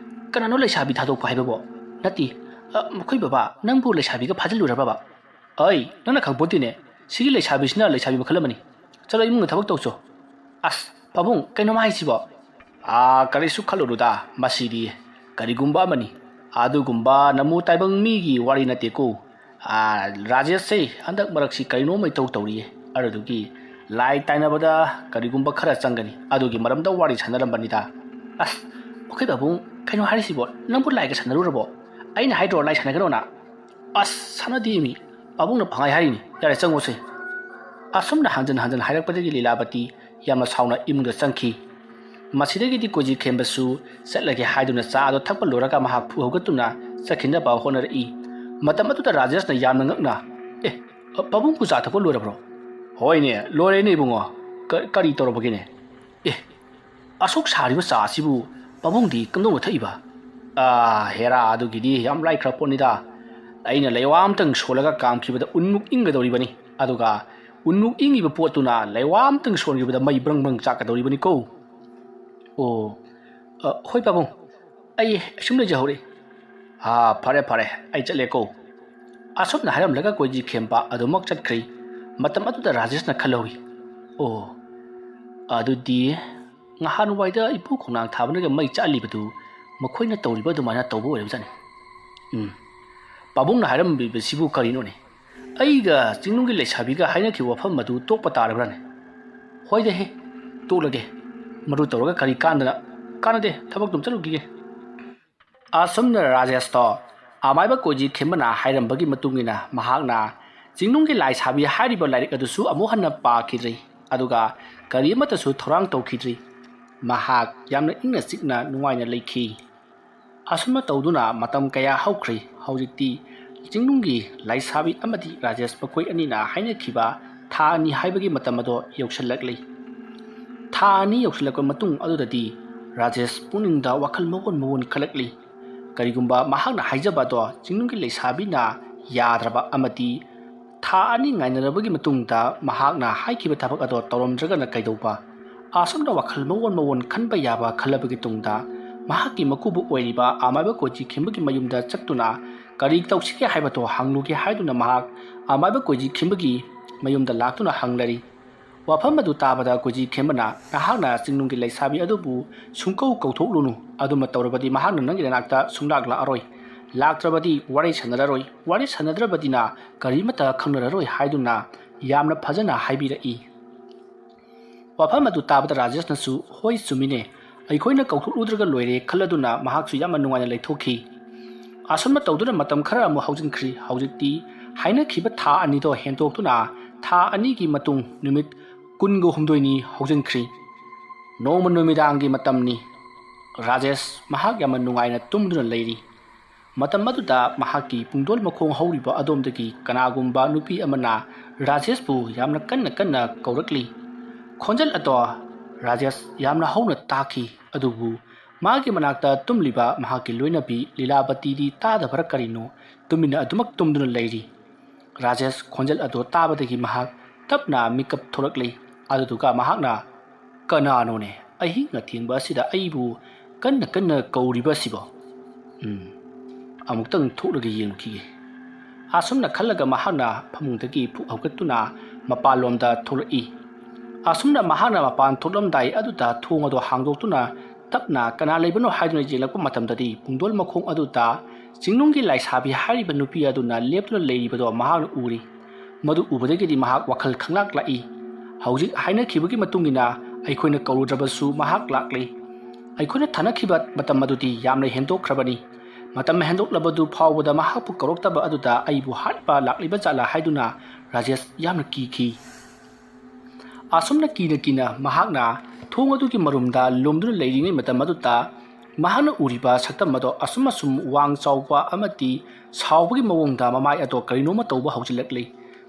ꯀꯅꯥꯅꯣ ꯂꯩꯁꯥꯕꯤ ꯊꯥꯗꯣꯛꯄ ꯍꯥꯏꯕꯕꯣ? ꯅꯠꯇꯦ, ꯑ, ꯃꯈꯣꯏ ꯕꯕꯥ, ꯅꯪꯕꯨ ꯂꯩꯁꯥꯕꯤꯒ ꯐꯥꯖꯤꯜꯂꯨꯔꯕꯕ?" "ꯑꯩ, ꯅꯪꯅ ꯈꯪꯄꯣꯠꯇꯦꯅꯦ, ꯁꯤꯒꯤ ꯂꯩꯁꯥꯕꯤꯁꯤꯅ ꯂꯩꯁꯥꯕꯤ ꯃꯈꯜ ꯑꯃꯅꯤ꯫ ꯆꯠꯂꯣ, ꯏꯃꯨꯡꯗ ꯊꯕꯛ ꯇꯧꯆꯣ꯫" "ꯑꯁ, ꯄꯥꯕꯨꯡ, ꯀꯩꯅꯣ ꯃꯥ ꯍꯥꯏꯁꯤꯕꯣ?" "ꯑꯥ, ꯀꯔꯤꯁꯨ ꯈꯜꯂꯨꯅꯨꯗ, ꯃꯁꯤꯗꯤ ꯀꯔꯤꯒꯨꯝꯕ ꯑꯃꯅꯤ꯫ ꯑꯗꯨꯒꯨꯝꯕ ꯅꯃꯨ ꯇꯥꯏꯕꯪ ꯃꯤꯒꯤ ꯋꯥꯔꯤ ꯅꯠꯇꯦꯀꯣ꯫ ꯑꯥ, ꯔꯥꯖꯦꯁꯁꯦ ꯍꯟꯗꯛ ꯃꯔꯛꯁꯤ ꯀꯔꯤꯅꯣꯝꯃ ꯏꯇꯧ ꯇꯧꯔꯤꯌꯦ꯫ ꯑꯗꯨꯗꯨꯒꯤ ꯂꯥꯏ ꯇꯥꯏꯅꯕꯗ ꯀꯔꯤꯒꯨꯝꯕ ꯈꯔ ꯆꯪꯒꯅꯤ꯫ ꯑꯗꯨꯒꯤ ꯃꯔꯝꯗ ꯋꯥꯔꯤ ꯁꯥꯟꯅꯔꯝꯕꯅꯤꯗ꯫" "ꯑꯁ, ꯑꯩꯈꯣꯏ ꯄꯥꯕꯨꯡ, ꯀꯩꯅꯣ ꯍꯥꯏꯔꯤꯁꯤꯕꯣ? ꯅꯪꯕꯨ ꯂꯥꯏꯒ ꯁꯥꯟꯅꯔꯨꯔꯕꯣ? ꯑꯩꯅ ꯍꯥꯏꯗ꯭ꯔꯣ ꯂꯥꯏ ꯁꯥꯟꯅꯒꯅꯣꯅ?" "ꯑꯁ, ꯁꯥꯟꯅꯗꯦ ꯃꯤ꯫ ꯄꯥꯕꯨꯡꯅ ꯐꯪꯉꯥꯏ ꯍꯥꯏꯔꯤꯅꯤ꯫ ꯌꯥꯔꯦ, ꯆꯪꯉꯣꯁꯦ꯫" ꯑꯁꯨꯝꯅ ꯍꯟꯖꯤꯟ ꯍꯟꯖꯤꯟ ꯍꯥꯏꯔꯛꯄꯗꯒꯤ ꯂꯤꯂꯥꯕꯇꯤ ꯌꯥꯝꯅ ꯁꯥꯎꯅ ꯏꯃꯨꯡꯗ ꯆꯪꯈꯤ꯫ ꯃꯁꯤꯗꯒꯤꯗꯤ ꯀꯣꯏꯖꯤ ꯈꯦꯝꯕꯁꯨ ꯆꯠꯂꯒꯦ ꯍꯥꯏꯗꯨꯅ ꯆꯥ ꯑꯗꯨ ꯊꯛꯄ ꯂꯣꯏꯔꯒ ꯃꯍꯥꯛ ꯐꯨ ꯍꯧꯒꯠꯇꯨꯅ ꯆꯠꯈꯤꯅꯕ ꯍꯣꯠꯅꯔꯛꯏ꯫ ꯃꯇꯝ ꯑꯗꯨꯗ ꯔꯥꯖꯦꯁꯅ ꯌꯥꯝꯅ ꯉꯛꯅ, "ꯑꯦ, ꯄꯥꯕꯨꯡꯕꯨ ꯆꯥ ꯊꯛꯄ ꯂꯣꯏꯔꯕ꯭ꯔꯣ?" "ꯍꯣꯏꯅꯦ, ꯂꯣꯏꯔꯦꯅꯦ ꯏꯕꯨꯡꯉꯣ꯫ ꯀ-, ꯀꯔꯤ ꯇꯧꯔꯕꯒꯦꯅꯦ?" "ꯑꯦ, ꯑꯁꯨꯛ ꯁꯥꯔꯤꯕ ꯆꯥ ꯑꯁꯤꯕꯨ ꯄꯥꯕꯨꯡꯗꯤ ꯀꯝꯗꯧꯅ ꯊꯛꯏꯕ?" "ꯑꯥ, ꯍꯦꯔꯥ, ꯑꯗꯨꯒꯤꯗꯤ ꯌꯥꯝ ꯂꯥꯏꯈ꯭ꯔ ꯄꯣꯠꯅꯤꯗ꯫ ꯑꯩꯅ ꯂꯩꯋꯥ ꯑꯝꯇꯪ ꯁꯣꯜꯂꯒ ꯀꯥꯝꯈꯤꯕꯗ ꯎꯟꯃꯨꯛ ꯏꯪꯒꯗꯧꯔꯤꯕꯅꯤ꯫ ꯑꯗꯨꯒ ꯎꯟꯃꯨꯛ ꯏꯪꯉꯤꯕ ꯄꯣꯠꯇꯨꯅ ꯂꯩꯋꯥ ꯑꯝꯇꯪ ꯁꯣꯟꯈꯤꯕꯗ ꯃꯩ ꯕ꯭ꯔꯪ ꯕ꯭ꯔꯪ ꯆꯥꯛꯀꯗꯧꯔꯤꯕꯅꯤꯀꯣ꯫" "ꯑꯣ, ꯑ, ꯍꯣꯏ ꯄꯥꯕꯨꯡ, ꯑꯩ ꯑꯁꯨꯝ ꯂꯩꯖꯍꯧꯔꯦ꯫" "ꯑꯥ, ꯐꯔꯦ ꯐꯔꯦ, ꯑꯩ ꯆꯠꯂꯦꯀꯣ꯫" ꯑꯁꯨꯝꯅ ꯍꯥꯏꯔꯝꯂꯒ ꯀꯣꯏꯖꯤ ꯈꯦꯝꯕ ꯑꯗꯨꯃꯛ ꯆꯠꯈ꯭ꯔꯤ꯫ ꯃꯇꯝ ꯑꯗꯨꯗ ꯔꯥꯖꯦꯁꯅ ꯈꯜꯍꯧꯏ, "ꯑꯣ, ꯑꯗꯨꯗꯤ ꯉꯍꯥꯟꯋꯥꯏꯗ ꯏꯄꯨ ꯈꯣꯡꯅꯥꯡ ꯊꯥꯕꯅꯒ ꯃꯩ ꯆꯥꯛꯍꯜꯂꯤꯕꯗꯨ ꯃꯈꯣꯏꯅ ꯇꯧꯔꯤꯕ ꯑꯗꯨꯃꯥꯏꯅ ꯇꯧꯕ ꯑꯣꯏꯔꯕꯖꯥꯠꯅꯤ꯫ ꯎꯝ, ꯄꯥꯕꯨꯡꯅ ꯍꯥꯏꯔꯝꯕꯤꯕꯁꯤꯕꯨ ꯀꯔꯤꯅꯣꯅꯦ? ꯑꯩꯒ ꯆꯤꯡꯅꯨꯡꯒꯤ ꯂꯩꯁꯥꯕꯤꯒ ꯍꯥꯏꯅꯈꯤꯕ ꯋꯥꯐꯝ ꯑꯗꯨ ꯇꯣꯛꯄ ꯇꯥꯔꯕ꯭ꯔꯥꯅꯦ?" "ꯍꯣꯏꯗ ꯍꯦ, ꯇꯣꯛꯂꯒꯦ꯫ ꯃꯗꯨ ꯇꯧꯔꯒ ꯀꯔꯤ ꯀꯥꯟꯗꯅ? ꯀꯥꯟꯅꯗꯦ, ꯊꯕꯛꯇꯨꯝ ꯆꯠꯂꯨꯈꯤꯒꯦ꯫" ꯑꯁꯨꯝꯅ ꯔꯥꯖꯦꯁꯇꯣ ꯑꯃꯥꯏꯕ ꯀꯣꯏꯖꯤ ꯈꯦꯝꯕꯅ ꯍꯥꯏꯔꯝꯕꯒꯤ ꯃꯇꯨꯡ ꯏꯟꯅ ꯃꯍꯥꯛꯅ ꯆꯤꯡꯅꯨꯡꯒꯤ ꯂꯥꯏꯁꯥꯕꯤ ꯍꯥꯏꯔꯤꯕ ꯂꯥꯏꯔꯤꯛ ꯑꯗꯨꯁꯨ ꯑꯃꯨꯛ ꯍꯟꯅ ꯄꯥꯈꯤꯗ꯭ꯔꯤ, ꯑꯗꯨꯒ ꯀꯔꯤ ꯑꯃꯠꯇꯁꯨ ꯊꯧꯔꯥꯡ ꯇꯧꯈꯤꯗ꯭ꯔꯤ꯫ ꯃꯍꯥꯛ ꯌꯥꯝꯅ ꯏꯪꯅ ꯆꯤꯛꯅ ꯅꯨꯡꯉꯥꯏꯅ ꯂꯩꯈꯤ꯫ ꯑꯁꯨꯝꯅ ꯇꯧꯗꯨꯅ ꯃꯇꯝ ꯀꯌꯥ ꯍꯧꯈ꯭ꯔꯦ꯫ ꯍꯧꯖꯤꯛꯇꯤ ꯆꯤꯡꯅꯨꯡꯒꯤ ꯂꯥꯏꯁꯥꯕꯤ ꯑꯃꯗꯤ ꯔꯥꯖꯦꯁ ꯃꯈꯣꯏ ꯑꯅꯤꯅ ꯍꯥꯏꯅꯈꯤꯕ ꯊꯥ ꯑꯅꯤ ꯍꯥꯏꯕꯒꯤ ꯃꯇꯝ ꯑꯗꯣ ꯌꯧꯁꯤꯜꯂꯛꯂꯤ꯫ ꯊꯥ ꯑꯅꯤ ꯌꯧꯁꯤꯜꯂꯛꯄ ꯃꯇꯨꯡ ꯑꯗꯨꯗꯗꯤ ꯔꯥꯖꯦꯁ ꯄꯨꯛꯅꯤꯡꯗ ꯋꯥꯈꯜ ꯃꯑꯣꯟ ꯃꯑꯣꯟ ꯈꯜꯂꯛꯂꯤ꯫ ꯀꯔꯤꯒꯨꯝꯕ ꯃꯍꯥꯛꯅ ꯍꯥꯏꯖꯕ ꯑꯗꯣ ꯆꯤꯡꯅꯨꯡꯒꯤ ꯂꯩꯁꯥꯕꯤꯅ ꯌꯥꯗ꯭ꯔꯕ ꯑꯃꯗꯤ ꯊꯥ ꯑꯅꯤ ꯉꯥꯏꯅꯔꯕꯒꯤ ꯃꯇꯨꯡꯗ ꯃꯍꯥꯛꯅ ꯍꯥꯏꯈꯤꯕ ꯊꯕꯛ ꯑꯗꯣ ꯇꯧꯔꯝꯗ꯭ꯔꯒꯅ ꯀꯩꯗꯧꯕ? ꯑꯁꯨꯝꯅ ꯋꯥꯈꯜ ꯃꯑꯣꯟ ꯃꯑꯣꯟ ꯈꯟꯕ ꯌꯥꯕ ꯈꯜꯂꯕꯒꯤ ꯇꯨꯡꯗ ꯃꯍꯥꯛꯀꯤ ꯃꯀꯨꯕꯣꯛ ꯑꯣꯏꯔꯤꯕ ꯑꯃꯥꯏꯕ ꯀꯣꯏꯖꯤ ꯈꯦꯝꯕꯒꯤ ꯃꯌꯨꯝꯗ ꯆꯠꯇꯨꯅ ꯀꯔꯤ ꯇꯧꯁꯤꯒꯦ ꯍꯥꯏꯕꯗꯣ ꯍꯪꯂꯨꯒꯦ ꯍꯥꯏꯗꯨꯅ ꯃꯍꯥꯛ ꯑꯃꯥꯏꯕ ꯀꯣꯏꯖꯤ ꯈꯦꯝꯕꯒꯤ ꯃꯌꯨꯝꯗ ꯂꯥꯛꯇꯨꯅ ꯍꯪꯂꯔꯤ꯫ ꯋꯥꯐꯝ ꯑꯗꯨ ꯇꯥꯕꯗ ꯀꯣꯏꯖꯤ ꯈꯦꯝꯕꯅ, "ꯅꯍꯥꯛꯅ ꯆꯤꯡꯅꯨꯡꯒꯤ ꯂꯩꯁꯥꯕꯤ ꯑꯗꯨꯕꯨ ꯁꯨꯡꯀꯧ ꯀꯧꯊꯣꯛꯂꯨꯅꯨ꯫ ꯑꯗꯨꯃ ꯇꯧꯔꯕꯗꯤ ꯃꯍꯥꯛꯅ ꯅꯪꯒꯤ ꯅꯅꯥꯛꯇ ꯁꯨꯡꯂꯥꯛ ꯂꯥꯛꯑꯔꯣꯏ꯫ ꯂꯥꯛꯇ꯭ꯔꯕꯗꯤ ꯋꯥꯔꯤ ꯁꯥꯟꯅꯔꯔꯣꯏ꯫ ꯋꯥꯔꯤ ꯁꯥꯟꯅꯗ꯭ꯔꯕꯗꯤꯅ ꯀꯔꯤꯃꯠꯇ ꯈꯪꯅꯔꯔꯣꯏ" ꯍꯥꯏꯗꯨꯅ ꯌꯥꯝꯅ ꯐꯖꯅ ꯍꯥꯏꯕꯤꯔꯛꯏ꯫ ꯋꯥꯐꯝ ꯑꯗꯨ ꯇꯥꯕꯗ ꯔꯥꯖꯦꯁꯅꯁꯨ, "ꯍꯣꯏ, ꯆꯨꯝꯃꯤꯅꯦ, ꯑꯩꯈꯣꯏꯅ ꯀꯧꯊꯣꯛꯂꯨꯗ꯭ꯔꯒ ꯂꯣꯏꯔꯦ" ꯈꯜꯂꯗꯨꯅ ꯃꯍꯥꯛꯁꯨ ꯌꯥꯝꯅ ꯅꯨꯡꯉꯥꯏꯅ ꯂꯩꯊꯣꯛꯈꯤ꯫ ꯑꯁꯨꯝꯅ ꯇꯧꯗꯨꯅ ꯃꯇꯝ ꯈꯔ ꯑꯃꯨꯛ ꯍꯧꯖꯤꯟꯈ꯭ꯔꯤ꯫ ꯍꯧꯖꯤꯛꯇꯤ ꯍꯥꯏꯅꯈꯤꯕ ꯊꯥ ꯑꯅꯤꯗꯣ ꯍꯦꯟꯗꯣꯛꯇꯨꯅ ꯊꯥ ꯑꯅꯤꯒꯤ ꯃꯇꯨꯡ ꯅꯨꯃꯤꯠ ꯀꯨꯟꯒ ꯍꯨꯝꯗꯣꯏꯅꯤ ꯍꯧꯖꯤꯟꯈ꯭ꯔꯤ꯫ ꯅꯣꯡꯃ ꯅꯨꯃꯤꯗꯥꯡꯒꯤ ꯃꯇꯝꯅꯤ꯫ ꯔꯥꯖꯦꯁ ꯃꯍꯥꯛ ꯌꯥꯝꯅ ꯅꯨꯡꯉꯥꯏꯅ ꯇꯨꯝꯗꯨꯅ ꯂꯩꯔꯤ꯫ ꯃꯇꯝ ꯑꯗꯨꯗ ꯃꯍꯥꯛꯀꯤ ꯄꯨꯡꯗꯣꯜ ꯃꯈꯣꯡ ꯍꯧꯔꯤꯕ ꯑꯗꯣꯝꯗꯒꯤ ꯀꯅꯥꯒꯨꯝꯕ ꯅꯨꯄꯤ ꯑꯃꯅ ꯔꯥꯖꯦꯁꯄꯨ ꯌꯥꯝꯅ ꯀꯟꯅ ꯀꯟꯅ ꯀꯧꯔꯛꯂꯤ꯫ ꯈꯣꯟꯖꯦꯜ ꯑꯗꯣ ꯔꯥꯖꯦꯁ ꯌꯥꯝꯅ ꯍꯧꯅ ꯇꯥꯈꯤ, ꯑꯗꯨꯕꯨ ꯃꯥꯒꯤ ꯃꯅꯥꯛꯇ ꯇꯨꯝꯂꯤꯕ ꯃꯍꯥꯛꯀꯤ ꯂꯣꯏꯅꯕꯤ ꯂꯤꯂꯥꯕꯇꯤꯗꯤ ꯇꯥꯗꯕꯔ ꯀꯔꯤꯅꯣ, ꯇꯨꯃꯤꯟꯅ ꯑꯗꯨꯃꯛ ꯇꯨꯝꯗꯨꯅ ꯂꯩꯔꯤ꯫ ꯔꯥꯖꯦꯁ ꯈꯣꯟꯖꯦꯜ ꯑꯗꯨ ꯇꯥꯕꯗꯒꯤ ꯃꯍꯥꯛ ꯇꯞꯅ ꯃꯤꯀꯞ ꯊꯣꯛꯂꯛꯂꯤ꯫ ꯑꯗꯨꯗꯨꯒ ꯃꯍꯥꯛꯅ, "ꯀꯅꯥꯅꯣꯅꯦ ꯑꯍꯤꯡ ꯑꯊꯦꯡꯕ ꯑꯁꯤꯗ ꯑꯩꯕꯨ ꯀꯟꯅ ꯀꯟꯅ ꯀꯧꯔꯤꯕ ꯑꯁꯤꯕꯣ? ꯎꯝ, ꯑꯃꯨꯛꯇꯪ ꯊꯣꯛꯂꯒ ꯌꯦꯡꯈꯤꯒꯦ"꯫ ꯑꯁꯨꯝꯅ ꯈꯜꯂꯒ ꯃꯍꯥꯛꯅ ꯐꯃꯨꯡꯗꯒꯤ ꯐꯨꯛ ꯍꯧꯒꯠꯇꯨꯅ ꯃꯄꯥꯟꯂꯣꯝꯗ ꯊꯣꯛꯂꯛꯏ꯫ ꯑꯁꯨꯝꯅ ꯃꯍꯥꯛꯅ ꯃꯄꯥꯟ ꯊꯣꯛꯂꯝꯗꯥꯏ ꯑꯗꯨꯗ ꯊꯣꯡ ꯑꯗꯨ ꯍꯥꯡꯗꯣꯛꯇꯨꯅ ꯇꯞꯅ ꯀꯅꯥ ꯂꯩꯕꯅꯣ ꯍꯥꯏꯗꯨꯅ ꯌꯦꯡꯂꯛꯄ ꯃꯇꯝꯗꯗꯤ ꯄꯨꯡꯗꯣꯜ ꯃꯈꯣꯡ ꯑꯗꯨꯗ ꯆꯤꯡꯅꯨꯡꯒꯤ ꯂꯥꯏꯁꯥꯕꯤ ꯍꯥꯏꯔꯤꯕ ꯅꯨꯄꯤ ꯑꯗꯨꯅ ꯂꯦꯞꯇꯨꯅ ꯂꯩꯔꯤꯕꯗꯣ ꯃꯍꯥꯛꯅ ꯎꯔꯤ꯫ ꯃꯗꯨ ꯎꯕꯗꯒꯤꯗꯤ ꯃꯍꯥꯛ ꯋꯥꯈꯜ ꯈꯪꯂꯥꯛ ꯂꯥꯛꯏ꯫ ꯍꯧꯖꯤꯛ ꯍꯥꯏꯅꯈꯤꯕꯒꯤ ꯃꯇꯨꯡ ꯏꯟꯅ ꯑꯩꯈꯣꯏꯅ ꯀꯧꯔꯨꯗ꯭ꯔꯕꯁꯨ ꯃꯍꯥꯛ ꯂꯥꯛꯂꯤ꯫ ꯑꯩꯈꯣꯏꯅ ꯊꯥꯅꯈꯤꯕ ꯃꯇꯝ ꯑꯗꯨꯗꯤ ꯌꯥꯝꯅ ꯍꯦꯟꯗꯣꯛꯈ꯭ꯔꯕꯅꯤ꯫ ꯃꯇꯝ ꯍꯦꯟꯗꯣꯛꯂꯕꯗꯨ ꯐꯥꯎꯕꯗ ꯃꯍꯥꯛꯄꯨ ꯀꯧꯔꯛꯇꯕ ꯑꯗꯨꯗ ꯑꯩꯕꯨ ꯍꯥꯠꯄ ꯂꯥꯛꯂꯤꯕ ꯖꯥꯠꯂꯥ ꯍꯥꯏꯗꯨꯅ ꯔꯥꯖꯦꯁ ꯌꯥꯝꯅ ꯀꯤꯈꯤ꯫ ꯑꯁꯨꯝꯅ ꯀꯤꯅ ꯀꯤꯅ ꯃꯍꯥꯛꯅ ꯊꯣꯡ ꯑꯗꯨꯒꯤ ꯃꯔꯨꯝꯗ ꯂꯨꯝꯗꯨꯅ ꯂꯩꯔꯤꯉꯩ ꯃꯇꯝ ꯑꯗꯨꯗ ꯃꯍꯥꯛꯅ ꯎꯔꯤꯕ ꯁꯛꯇꯝ ꯑꯗꯣ ꯑꯁꯨꯝ ꯑꯁꯨꯝ ꯋꯥꯡ ꯆꯥꯎꯕ ꯑꯃꯗꯤ ꯁꯥꯎꯕꯒꯤ ꯃꯑꯣꯡꯗ ꯃꯃꯥꯏ ꯑꯗꯣ ꯀꯔꯤꯅꯣꯃ ꯇꯧꯕ ꯍꯧꯖꯤꯜꯂꯛꯂꯤ꯫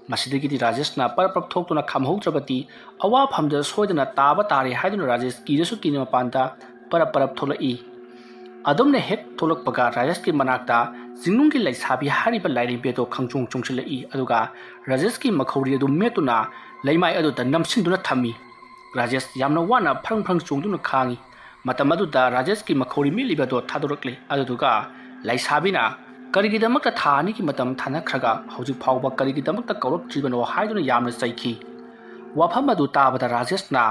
ꯃꯁꯤꯗꯒꯤꯗꯤ ꯔꯥꯖꯦꯁꯅ ꯄꯔꯞ ꯄꯔꯞ ꯊꯣꯛꯇꯨꯅ ꯈꯥꯝꯍꯧꯗ꯭ꯔꯕꯗꯤ ꯑꯋꯥꯐꯝꯗ ꯁꯣꯏꯗꯅ ꯇꯥꯕ ꯇꯥꯔꯦ ꯍꯥꯏꯗꯨꯅ ꯔꯥꯖꯦꯁ ꯀꯤꯔꯁꯨ ꯀꯤꯅ ꯃꯄꯥꯟꯗ ꯄꯔꯞ ꯄꯔꯞ ꯊꯣꯛꯂꯛꯏ꯫ ꯑꯗꯨꯝꯅ ꯍꯦꯛ ꯊꯣꯛꯂꯛꯄꯒ ꯔꯥꯖꯦꯁꯀꯤ ꯃꯅꯥꯛꯇ ꯆꯤꯡꯅꯨꯡꯒꯤ ꯂꯩꯁꯥꯕꯤ ꯍꯥꯏꯔꯤꯕ ꯂꯥꯏꯔꯦꯝꯕꯤ ꯑꯗꯣ ꯈꯪꯆꯣꯡ ꯆꯣꯡꯁꯤꯜꯂꯛꯏ, ꯑꯗꯨꯒ ꯔꯥꯖꯦꯁꯀꯤ ꯃꯈꯧꯔꯤ ꯑꯗꯨ ꯃꯦꯠꯇꯨꯅ ꯂꯩꯃꯥꯏ ꯑꯗꯨꯗ ꯅꯝꯁꯤꯟꯗꯨꯅ ꯊꯝꯃꯤ꯫ ꯔꯥꯖꯦꯁ ꯌꯥꯝꯅ ꯋꯥꯅ ꯐ꯭ꯔꯪ ꯐ꯭ꯔꯪ ꯆꯣꯡꯗꯨꯅ ꯈꯥꯡꯉꯤ꯫ ꯃꯇꯝ ꯑꯗꯨꯗ ꯔꯥꯖꯦꯁꯀꯤ ꯃꯈꯧꯔꯤ ꯃꯦꯠꯂꯤꯕ ꯑꯗꯣ ꯊꯥꯗꯣꯔꯛꯂꯦ, ꯑꯗꯨꯗꯨꯒ ꯂꯩꯁꯥꯕꯤꯅ ꯀꯔꯤꯒꯤꯗꯃꯛꯇ ꯊꯥ ꯑꯅꯤꯒꯤ ꯃꯇꯝ ꯊꯥꯅꯈ꯭ꯔꯒ ꯍꯧꯖꯤꯛ ꯐꯥꯎꯕ ꯀꯔꯤꯒꯤꯗꯃꯛꯇ ꯀꯧꯔꯛꯇ꯭ꯔꯤꯕꯅꯣ ꯍꯥꯏꯗꯨꯅ ꯌꯥꯝꯅ ꯆꯩꯈꯤ꯫ ꯋꯥꯐꯝ ꯑꯗꯨ ꯇꯥꯕꯗ ꯔꯥꯖꯦꯁꯅ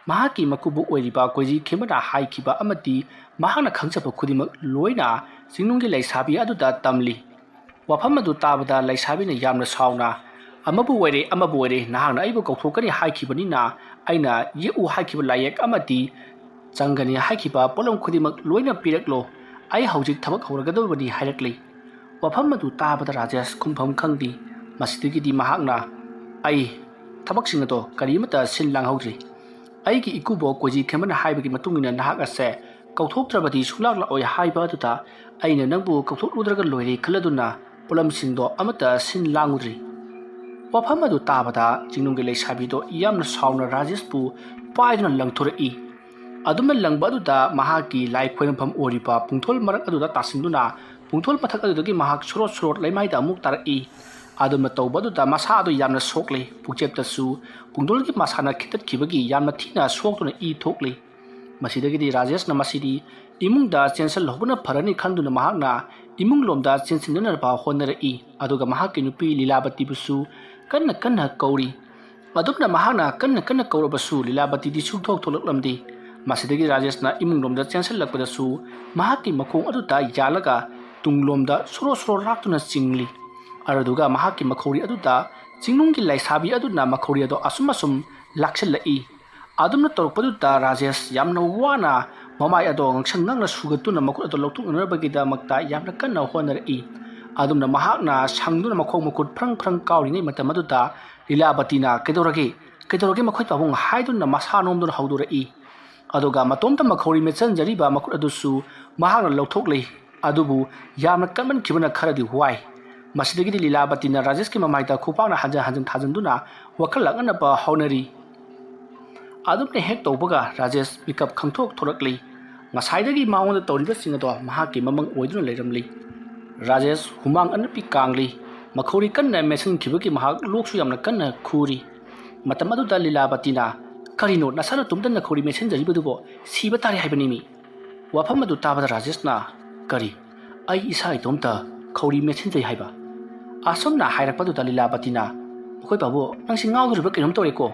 ꯃꯍꯥꯛꯀꯤ ꯃꯀꯨꯕꯣꯛ ꯑꯣꯏꯔꯤꯕ ꯀꯣꯏꯖꯤ ꯈꯦꯝꯕꯅ ꯍꯥꯏꯈꯤꯕ ꯑꯃꯗꯤ ꯃꯍꯥꯛꯅ ꯈꯪꯖꯕ ꯈꯨꯗꯤꯡꯃꯛ ꯂꯣꯏꯅ ꯆꯤꯡꯅꯨꯡꯒꯤ ꯂꯩꯁꯥꯕꯤ ꯑꯗꯨꯗ ꯇꯝꯂꯤ꯫ ꯋꯥꯐꯝ ꯑꯗꯨ ꯇꯥꯕꯗ ꯂꯩꯁꯥꯕꯤꯅ ꯌꯥꯝꯅ ꯁꯥꯎꯅ, "ꯑꯃꯕꯨ ꯑꯣꯏꯔꯦ, ꯑꯃꯕꯨ ꯑꯣꯏꯔꯦ, ꯅꯍꯥꯛꯅ ꯑꯩꯕꯨ ꯀꯧꯊꯣꯛꯀꯅꯤ ꯍꯥꯏꯈꯤꯕꯅꯤꯅ ꯑꯩꯅ ꯌꯦꯛꯎ ꯍꯥꯏꯈꯤꯕ ꯂꯥꯏꯌꯦꯛ ꯑꯃꯗꯤ ꯆꯪꯒꯅꯤ ꯍꯥꯏꯈꯤꯕ ꯄꯣꯠꯂꯝ ꯈꯨꯗꯤꯡꯃꯛ ꯂꯣꯏꯅ ꯄꯤꯔꯛꯂꯣ꯫ ꯑꯩ ꯍꯧꯖꯤꯛ ꯊꯕꯛ ꯍꯧꯔꯒꯗꯧꯕꯅꯤ" ꯍꯥꯏꯔꯛꯂꯤ꯫ ꯋꯥꯐꯝ ꯑꯗꯨ ꯇꯥꯕꯗ ꯔꯥꯖꯦꯁ ꯈꯨꯝꯐꯝ ꯈꯪꯗꯦ꯫ ꯃꯁꯤꯗꯒꯤꯗꯤ ꯃꯍꯥꯛꯅ, ꯑꯩ ꯊꯕꯛꯁꯤꯡ ꯑꯗꯣ ꯀꯔꯤꯃꯠꯇ ꯁꯤꯟ ꯂꯥꯡꯍꯧꯗ꯭ꯔꯤ꯫ ꯑꯩꯒꯤ ꯏꯀꯨꯕꯣꯛ ꯀꯣꯏꯖꯤ ꯈꯦꯝꯕꯅ ꯍꯥꯏꯕꯒꯤ ꯃꯇꯨꯡ ꯏꯟꯅ ꯅꯍꯥꯛ ꯑꯁꯦ ꯀꯧꯊꯣꯛꯇ꯭ꯔꯕꯗꯤ ꯁꯨꯡꯂꯥꯛ ꯂꯥꯛꯑꯣꯏ ꯍꯥꯏꯕ ꯑꯗꯨꯗ ꯑꯩꯅ ꯅꯪꯕꯨ ꯀꯧꯊꯣꯛꯂꯨꯗ꯭ꯔꯒ ꯂꯣꯏꯔꯦ ꯈꯜꯂꯗꯨꯅ ꯄꯣꯠꯂꯝꯁꯤꯡꯗꯣ ꯑꯃꯠꯇ ꯁꯤꯟ ꯂꯥꯡꯉꯨꯗ꯭ꯔꯤ꯫ ꯋꯥꯐꯝ ꯑꯗꯨ ꯇꯥꯕꯗ ꯆꯤꯡꯅꯨꯡꯒꯤ ꯂꯩꯁꯥꯕꯤꯗꯣ ꯌꯥꯝꯅ ꯁꯥꯎꯅ ꯔꯥꯖꯦꯁꯄꯨ ꯄꯥꯏꯗꯨꯅ ꯂꯪꯊꯣꯔꯛꯏ꯫ ꯑꯗꯨꯝꯅ ꯂꯪꯕ ꯑꯗꯨꯗ ꯃꯍꯥꯛꯀꯤ ꯂꯥꯏ ꯈꯣꯏꯔꯝꯐꯝ ꯑꯣꯏꯔꯤꯕ ꯄꯨꯡꯊꯣꯜ ꯃꯔꯛ ꯑꯗꯨꯗ ꯇꯥꯁꯤꯟꯗꯨꯅ ꯄꯨꯡꯊꯣꯜ ꯃꯊꯛ ꯑꯗꯨꯗꯒꯤ ꯃꯍꯥꯛ ꯁꯣꯔꯣꯠ ꯁꯣꯔꯣꯠ ꯂꯩꯃꯥꯏꯗ ꯑꯃꯨꯛ ꯇꯥꯔꯛꯏ꯫ ꯑꯗꯨꯝꯅ ꯇꯧꯕ ꯑꯗꯨꯗ ꯃꯁꯥ ꯑꯗꯨ ꯌꯥꯝꯅ ꯁꯣꯛꯂꯤ꯫ ꯄꯨꯛꯆꯦꯞꯇꯁꯨ ꯄꯨꯡꯗꯣꯜꯒꯤ ꯃꯁꯥꯅ ꯈꯤꯇꯠꯈꯤꯕꯒꯤ ꯌꯥꯝꯅ ꯊꯤꯅ ꯁꯣꯛꯇꯨꯅ ꯏ ꯊꯣꯛꯂꯤ꯫ ꯃꯁꯤꯗꯒꯤꯗꯤ ꯔꯥꯖꯦꯁꯅ ꯃꯁꯤꯗꯤ ꯏꯃꯨꯡꯗ ꯆꯦꯟꯁꯤꯜꯍꯧꯕꯅ ꯐꯔꯅꯤ ꯈꯟꯗꯨꯅ ꯃꯍꯥꯛꯅ ꯏꯃꯨꯡ ꯂꯣꯝꯗ ꯆꯦꯟꯁꯤꯟꯅꯅꯕ ꯍꯣꯠꯅꯔꯛꯏ꯫ ꯑꯗꯨꯒ ꯃꯍꯥꯛꯀꯤ ꯅꯨꯄꯤ ꯂꯤꯂꯥꯕꯇꯤꯕꯨꯁꯨ ꯀꯟꯅ ꯀꯟꯅ ꯀꯧꯔꯤ꯫ ꯑꯗꯨꯝꯅ ꯃꯍꯥꯛꯅ ꯀꯟꯅ ꯀꯟꯅ ꯀꯧꯔꯕꯁꯨ ꯂꯤꯂꯥꯕꯇꯤꯗꯤ ꯁꯨꯡꯊꯣꯛ ꯊꯣꯛꯂꯛꯂꯝꯗꯦ꯫ ꯃꯁꯤꯗꯒꯤ ꯔꯥꯖꯦꯁꯅ ꯏꯃꯨꯡ ꯂꯣꯝꯗ ꯆꯦꯟꯁꯤꯜꯂꯛꯄꯗꯁꯨ ꯃꯍꯥꯛꯀꯤ ꯃꯈꯣꯡ ꯑꯗꯨꯗ ꯌꯥꯜꯂꯒ ꯇꯨꯡꯂꯣꯝꯗ ꯁꯣꯔꯣ ꯁꯣꯔꯣ ꯂꯥꯛꯇꯨꯅ ꯆꯤꯡꯂꯤ꯫ ꯑꯗꯨꯗꯨꯒ ꯃꯍꯥꯛꯀꯤ ꯃꯈꯧꯔꯤ ꯑꯗꯨꯗ ꯆꯤꯡꯅꯨꯡꯒꯤ ꯂꯥꯏꯁꯥꯕꯤ ꯑꯗꯨꯅ ꯃꯈꯧꯔꯤ ꯑꯗꯣ ꯑꯁꯨꯝ ꯑꯁꯨꯝ ꯂꯥꯛꯁꯤꯜꯂꯛꯏ꯫ ꯑꯗꯨꯝꯅ ꯇꯧꯔꯛꯄꯗꯨꯗ ꯔꯥꯖꯦꯁ ꯌꯥꯝꯅ ꯋꯥꯅ ꯃꯃꯥꯏ ꯑꯗꯣ ꯉꯛꯁꯪ ꯉꯛꯅ ꯁꯨꯒꯠꯇꯨꯅ ꯃꯈꯨꯠ ꯑꯗꯣ ꯂꯧꯊꯣꯛꯅꯅꯕꯒꯤꯗꯃꯛꯇ ꯌꯥꯝꯅ ꯀꯟꯅ ꯍꯣꯠꯅꯔꯛꯏ꯫ ꯑꯗꯨꯝꯅ ꯃꯍꯥꯛꯅ ꯁꯪꯗꯨꯅ ꯃꯈꯣꯡ ꯃꯈꯨꯠ ꯐ꯭ꯔꯪ ꯐ꯭ꯔꯪ ꯀꯥꯎꯔꯤꯉꯩ ꯃꯇꯝ ꯑꯗꯨꯗ ꯂꯤꯂꯥꯕꯇꯤꯅ "ꯀꯩꯗꯧꯔꯒꯦ? ꯀꯩꯗꯧꯔꯒꯦ ꯃꯈꯣꯏ ꯄꯥꯕꯨꯡ?" ꯍꯥꯏꯗꯨꯅ ꯃꯁꯥ ꯅꯣꯝꯗꯨꯅ ꯍꯧꯗꯣꯔꯛꯏ꯫ ꯑꯗꯨꯒ ꯃꯇꯣꯝꯇ ꯃꯈꯧꯔꯤ ꯃꯦꯠꯁꯤꯟꯖꯔꯤꯕ ꯃꯈꯨꯠ ꯑꯗꯨꯁꯨ ꯃꯍꯥꯛꯅ ꯂꯧꯊꯣꯛꯂꯦ꯫ ꯑꯗꯨꯕꯨ ꯌꯥꯝꯅ ꯀꯟꯃꯟꯈꯤꯕꯅ ꯈꯔꯗꯤ ꯋꯥꯏ꯫ ꯃꯁꯤꯗꯒꯤꯗꯤ ꯂꯤꯂꯥꯕꯇꯤꯅ ꯔꯥꯖꯦꯁꯀꯤ ꯃꯃꯥꯏꯗ ꯈꯨꯄꯥꯛꯅ ꯍꯟꯖꯟ ꯍꯟꯖꯟ ꯊꯥꯖꯤꯟꯗꯨꯅ ꯋꯥꯈꯜ ꯂꯥꯛꯅꯅꯕ ꯍꯣꯠꯅꯔꯤ꯫ ꯑꯗꯨꯝꯅ ꯍꯦꯛ ꯇꯧꯕꯒ ꯔꯥꯖꯦꯁ ꯃꯤꯀꯞ ꯈꯪꯊꯣꯛ ꯊꯣꯔꯛꯂꯤ꯫ ꯉꯁꯥꯏꯗꯒꯤ ꯃꯉꯣꯟꯗ ꯇꯧꯔꯤꯕꯁꯤꯡ ꯑꯗꯣ ꯃꯍꯥꯛꯀꯤ ꯃꯃꯪ ꯑꯣꯏꯗꯨꯅ ꯂꯩꯔꯝꯂꯤ꯫ ꯔꯥꯖꯦꯁ ꯍꯨꯃꯥꯡ ꯑꯅꯞꯄꯤ ꯀꯥꯡꯂꯤ꯫ ꯃꯈꯧꯔꯤ ꯀꯟꯅ ꯃꯦꯠꯁꯤꯟꯈꯤꯕꯒꯤ ꯃꯍꯥꯛ ꯂꯣꯛꯁꯨ ꯌꯥꯝꯅ ꯀꯟꯅ ꯈꯨꯔꯤ꯫ ꯃꯇꯝ ꯑꯗꯨꯗ ꯂꯤꯂꯥꯕꯇꯤꯅ, "ꯀꯔꯤꯅꯣ ꯅꯁꯥ ꯅꯇꯣꯝꯇ ꯅꯈꯧꯔꯤ ꯃꯦꯠꯁꯤꯟꯖꯔꯤꯕꯗꯨꯕꯣ? ꯁꯤꯕ ꯇꯥꯔꯦ ꯍꯥꯏꯕꯅꯤꯃꯤ"꯫ ꯋꯥꯐꯝ ꯑꯗꯨ ꯇꯥꯕꯗ ꯔꯥꯖꯦꯁꯅ, "ꯀꯔꯤ? ꯑꯩ ꯏꯁꯥ ꯏꯇꯣꯝꯇ ꯈꯧꯔꯤ ꯃꯦꯠꯁꯤꯟꯖꯩ ꯍꯥꯏꯕ?" ꯑꯁꯨꯝꯅ ꯍꯥꯏꯔꯛꯄꯗꯨꯗ ꯂꯤꯂꯥꯕꯇꯤꯅ, "ꯑꯩꯈꯣꯏ ꯄꯥꯕꯨ, ꯅꯪꯁꯤ ꯉꯥꯎꯗꯣꯔꯤꯕ ꯀꯩꯅꯣꯝ ꯇꯧꯔꯦꯀꯣ?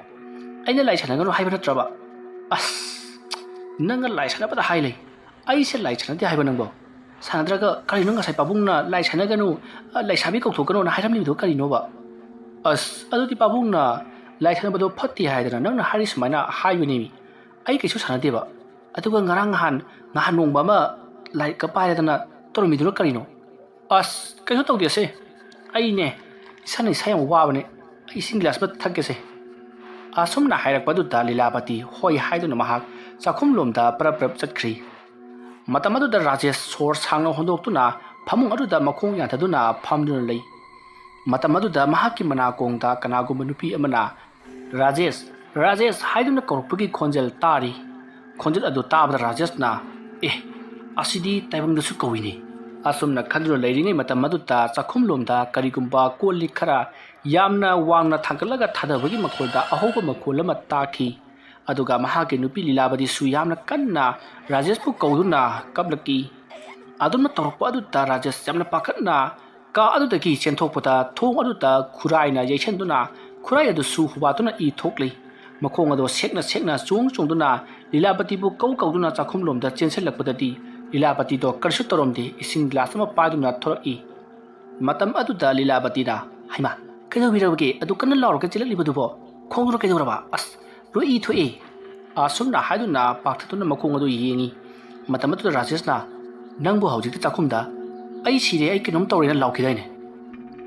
ꯑꯩꯅ ꯂꯥꯏ ꯁꯥꯟꯅꯒꯅꯨ ꯍꯥꯏꯕ ꯅꯠꯇ꯭ꯔꯕ?" "ꯑꯁ, ꯅꯪꯅ ꯂꯥꯏ ꯁꯥꯟꯅꯕꯗ ꯍꯥꯏ ꯂꯩ꯫ ꯑꯩꯁꯦ ꯂꯥꯏ ꯁꯥꯟꯅꯗꯦ ꯍꯥꯏꯕ ꯅꯪꯕꯣ? ꯁꯥꯟꯅꯗ꯭ꯔꯒ ꯀꯔꯤꯅꯣ ꯉꯁꯥꯏ ꯄꯥꯕꯨꯡꯅ ꯂꯥꯏ ꯁꯥꯟꯅꯒꯅꯨ, ꯑ, ꯂꯩꯁꯥꯕꯤ ꯀꯧꯊꯣꯛꯀꯅꯣꯅ ꯍꯥꯏꯔꯝꯂꯤꯕꯗꯣ ꯀꯔꯤꯅꯣꯕ?" "ꯑꯁ, ꯑꯗꯨꯗꯤ ꯄꯥꯕꯨꯡꯅ ꯂꯥꯏ ꯁꯥꯟꯅꯕꯗꯣ ꯐꯠꯇꯦ ꯍꯥꯏꯗꯅ ꯅꯪꯅ ꯍꯥꯏꯔꯤ ꯁꯨꯃꯥꯏꯅ ꯍꯥꯏꯕꯅꯦꯃꯤ꯫ ꯑꯩ ꯀꯩꯁꯨ ꯁꯥꯟꯅꯗꯦꯕ꯫ ꯑꯗꯨꯒ ꯉꯔꯥꯡ ꯅꯍꯥꯟ, ꯅꯍꯥꯟ ꯅꯣꯡꯃ ꯑꯃ ꯂꯥꯏꯔꯤꯛꯀ ꯄꯥꯏꯔꯗꯅ ꯇꯧꯔꯝꯃꯤꯗꯨꯅ ꯀꯔꯤꯅꯣ?" "ꯑꯁ, ꯀꯩꯁꯨ ꯇꯧꯗꯦꯁꯦ꯫ ꯑꯩꯅꯦ, ꯏꯁꯥꯅ ꯏꯁꯥ ꯌꯥꯝ ꯋꯥꯕꯅꯦ꯫ "ꯏꯁꯤꯡ ꯒꯤꯂꯥꯁ ꯑꯃ ꯊꯛꯀꯦꯁꯦ"꯫ ꯑꯁꯨꯝꯅ ꯍꯥꯏꯔꯛꯄ ꯑꯗꯨꯗ ꯂꯤꯂꯥꯕꯇꯤ ꯍꯣꯏ ꯍꯥꯏꯗꯨꯅ ꯃꯍꯥꯛ ꯆꯥꯛꯈꯨꯝꯂꯣꯝꯗ ꯄꯔꯞ ꯄꯔꯞ ꯆꯠꯈ꯭ꯔꯤ꯫ ꯃꯇꯝ ꯑꯗꯨꯗ ꯔꯥꯖꯦꯁ ꯁꯣꯔ ꯁꯥꯡꯅ ꯍꯣꯟꯗꯣꯛꯇꯨꯅ ꯐꯃꯨꯡ ꯑꯗꯨꯗ ꯃꯈꯣꯡ ꯌꯥꯟꯊꯗꯨꯅ ꯐꯝꯗꯨꯅ ꯂꯩ꯫ ꯃꯇꯝ ꯑꯗꯨꯗ ꯃꯍꯥꯛꯀꯤ ꯃꯅꯥꯀꯣꯡꯗ ꯀꯅꯥꯒꯨꯝꯕ ꯅꯨꯄꯤ ꯑꯃꯅ "ꯔꯥꯖꯦꯁ, ꯔꯥꯖꯦꯁ" ꯍꯥꯏꯗꯨꯅ ꯀꯧꯔꯛꯄꯒꯤ ꯈꯣꯟꯖꯦꯜ ꯇꯥꯔꯤ꯫ ꯈꯣꯟꯖꯦꯜ ꯑꯗꯨ ꯇꯥꯕꯗ ꯔꯥꯖꯦꯁꯅ, "ꯑꯦ, ꯑꯁꯤꯗꯤ ꯇꯥꯏꯕꯪꯗꯁꯨ ꯀꯧꯏꯅꯦ"꯫ ꯑꯁꯨꯝꯅ ꯈꯟꯗꯨꯅ ꯂꯩꯔꯤꯉꯩ ꯃꯇꯝ ꯑꯗꯨꯗ ꯆꯥꯛꯈꯨꯝꯂꯣꯝꯗ ꯀꯔꯤꯒꯨꯝꯕ ꯀꯣꯜ ꯂꯤꯛ ꯈꯔ ꯌꯥꯝꯅ ꯋꯥꯡꯅ ꯊꯥꯡꯒꯠꯂꯒ ꯊꯥꯗꯕꯒꯤ ꯃꯈꯣꯜꯗ ꯑꯍꯧꯕ ꯃꯈꯣꯜ ꯑꯃ ꯇꯥꯈꯤ꯫ ꯑꯗꯨꯒ ꯃꯍꯥꯛꯀꯤ ꯅꯨꯄꯤ ꯂꯤꯂꯥꯕꯗꯤꯁꯨ ꯌꯥꯝꯅ ꯀꯟꯅ ꯔꯥꯖꯦꯁꯄꯨ ꯀꯧꯗꯨꯅ ꯀꯞꯂꯛꯏ꯫ ꯑꯗꯨꯝꯅ ꯇꯧꯔꯛꯄ ꯑꯗꯨꯗ ꯔꯥꯖꯦꯁ ꯌꯥꯝꯅ ꯄꯥꯈꯠꯅ ꯀꯥ ꯑꯗꯨꯗꯒꯤ ꯆꯦꯟꯊꯣꯛꯄꯗ ꯊꯣꯡ ꯑꯗꯨꯗ ꯈꯨꯔꯥꯏꯅ ꯌꯩꯁꯟꯗꯨꯅ ꯈꯨꯔꯥꯏ ꯑꯗꯨꯁꯨ ꯍꯨꯕꯥꯠꯇꯨꯅ ꯏ ꯊꯣꯛꯂꯤ꯫ ꯃꯈꯣꯡ ꯑꯗꯨ ꯁꯦꯛꯅ ꯁꯦꯛꯅ ꯆꯣꯡ ꯆꯣꯡꯗꯨꯅ ꯂꯤꯂꯥꯕꯇꯤꯕꯨ ꯀꯧ ꯀꯧꯗꯨꯅ ꯆꯥꯛꯈꯨꯝꯂꯣꯝꯗ ꯆꯦꯟꯁꯤꯜꯂꯛꯄꯗꯗꯤ ꯂꯤꯂꯥꯕꯇꯤꯗꯣ ꯀꯔꯤꯁꯨ ꯇꯧꯔꯝꯗꯦ, ꯏꯁꯤꯡ ꯒꯤꯂꯥꯁ ꯑꯃ ꯄꯥꯏꯗꯨꯅ ꯊꯣꯔꯛꯏ꯫ ꯃꯇꯝ ꯑꯗꯨꯗ ꯂꯤꯂꯥꯕꯇꯤꯅ, "ꯍꯩꯃꯥ, ꯀꯩꯗꯧꯕꯤꯔꯕꯒꯦ? ꯑꯗꯨ ꯀꯟꯅ ꯂꯥꯎꯔꯒ ꯆꯦꯜꯂꯛꯂꯤꯕꯗꯨꯕꯣ? ꯈꯣꯡꯗꯨꯅ ꯀꯩꯗꯧꯔꯕ? ꯑꯁ, ꯂꯣꯏ ꯏ ꯊꯣꯛꯑꯦ"꯫ ꯑꯁꯨꯝꯅ ꯍꯥꯏꯗꯨꯅ ꯄꯥꯛꯊꯗꯨꯅ ꯃꯈꯣꯡ ꯑꯗꯨ ꯌꯦꯡꯉꯤ꯫ ꯃꯇꯝ ꯑꯗꯨꯗ ꯔꯥꯖꯦꯁꯅ, "ꯅꯪꯕꯨ ꯍꯧꯖꯤꯛꯇ ꯆꯥꯛꯈꯨꯝꯗ 'ꯑꯩ ꯁꯤꯔꯦ, ꯑꯩ ꯀꯩꯅꯣꯝ ꯇꯧꯔꯦꯅ' ꯂꯥꯎꯈꯤꯗꯥꯏꯅꯦ?"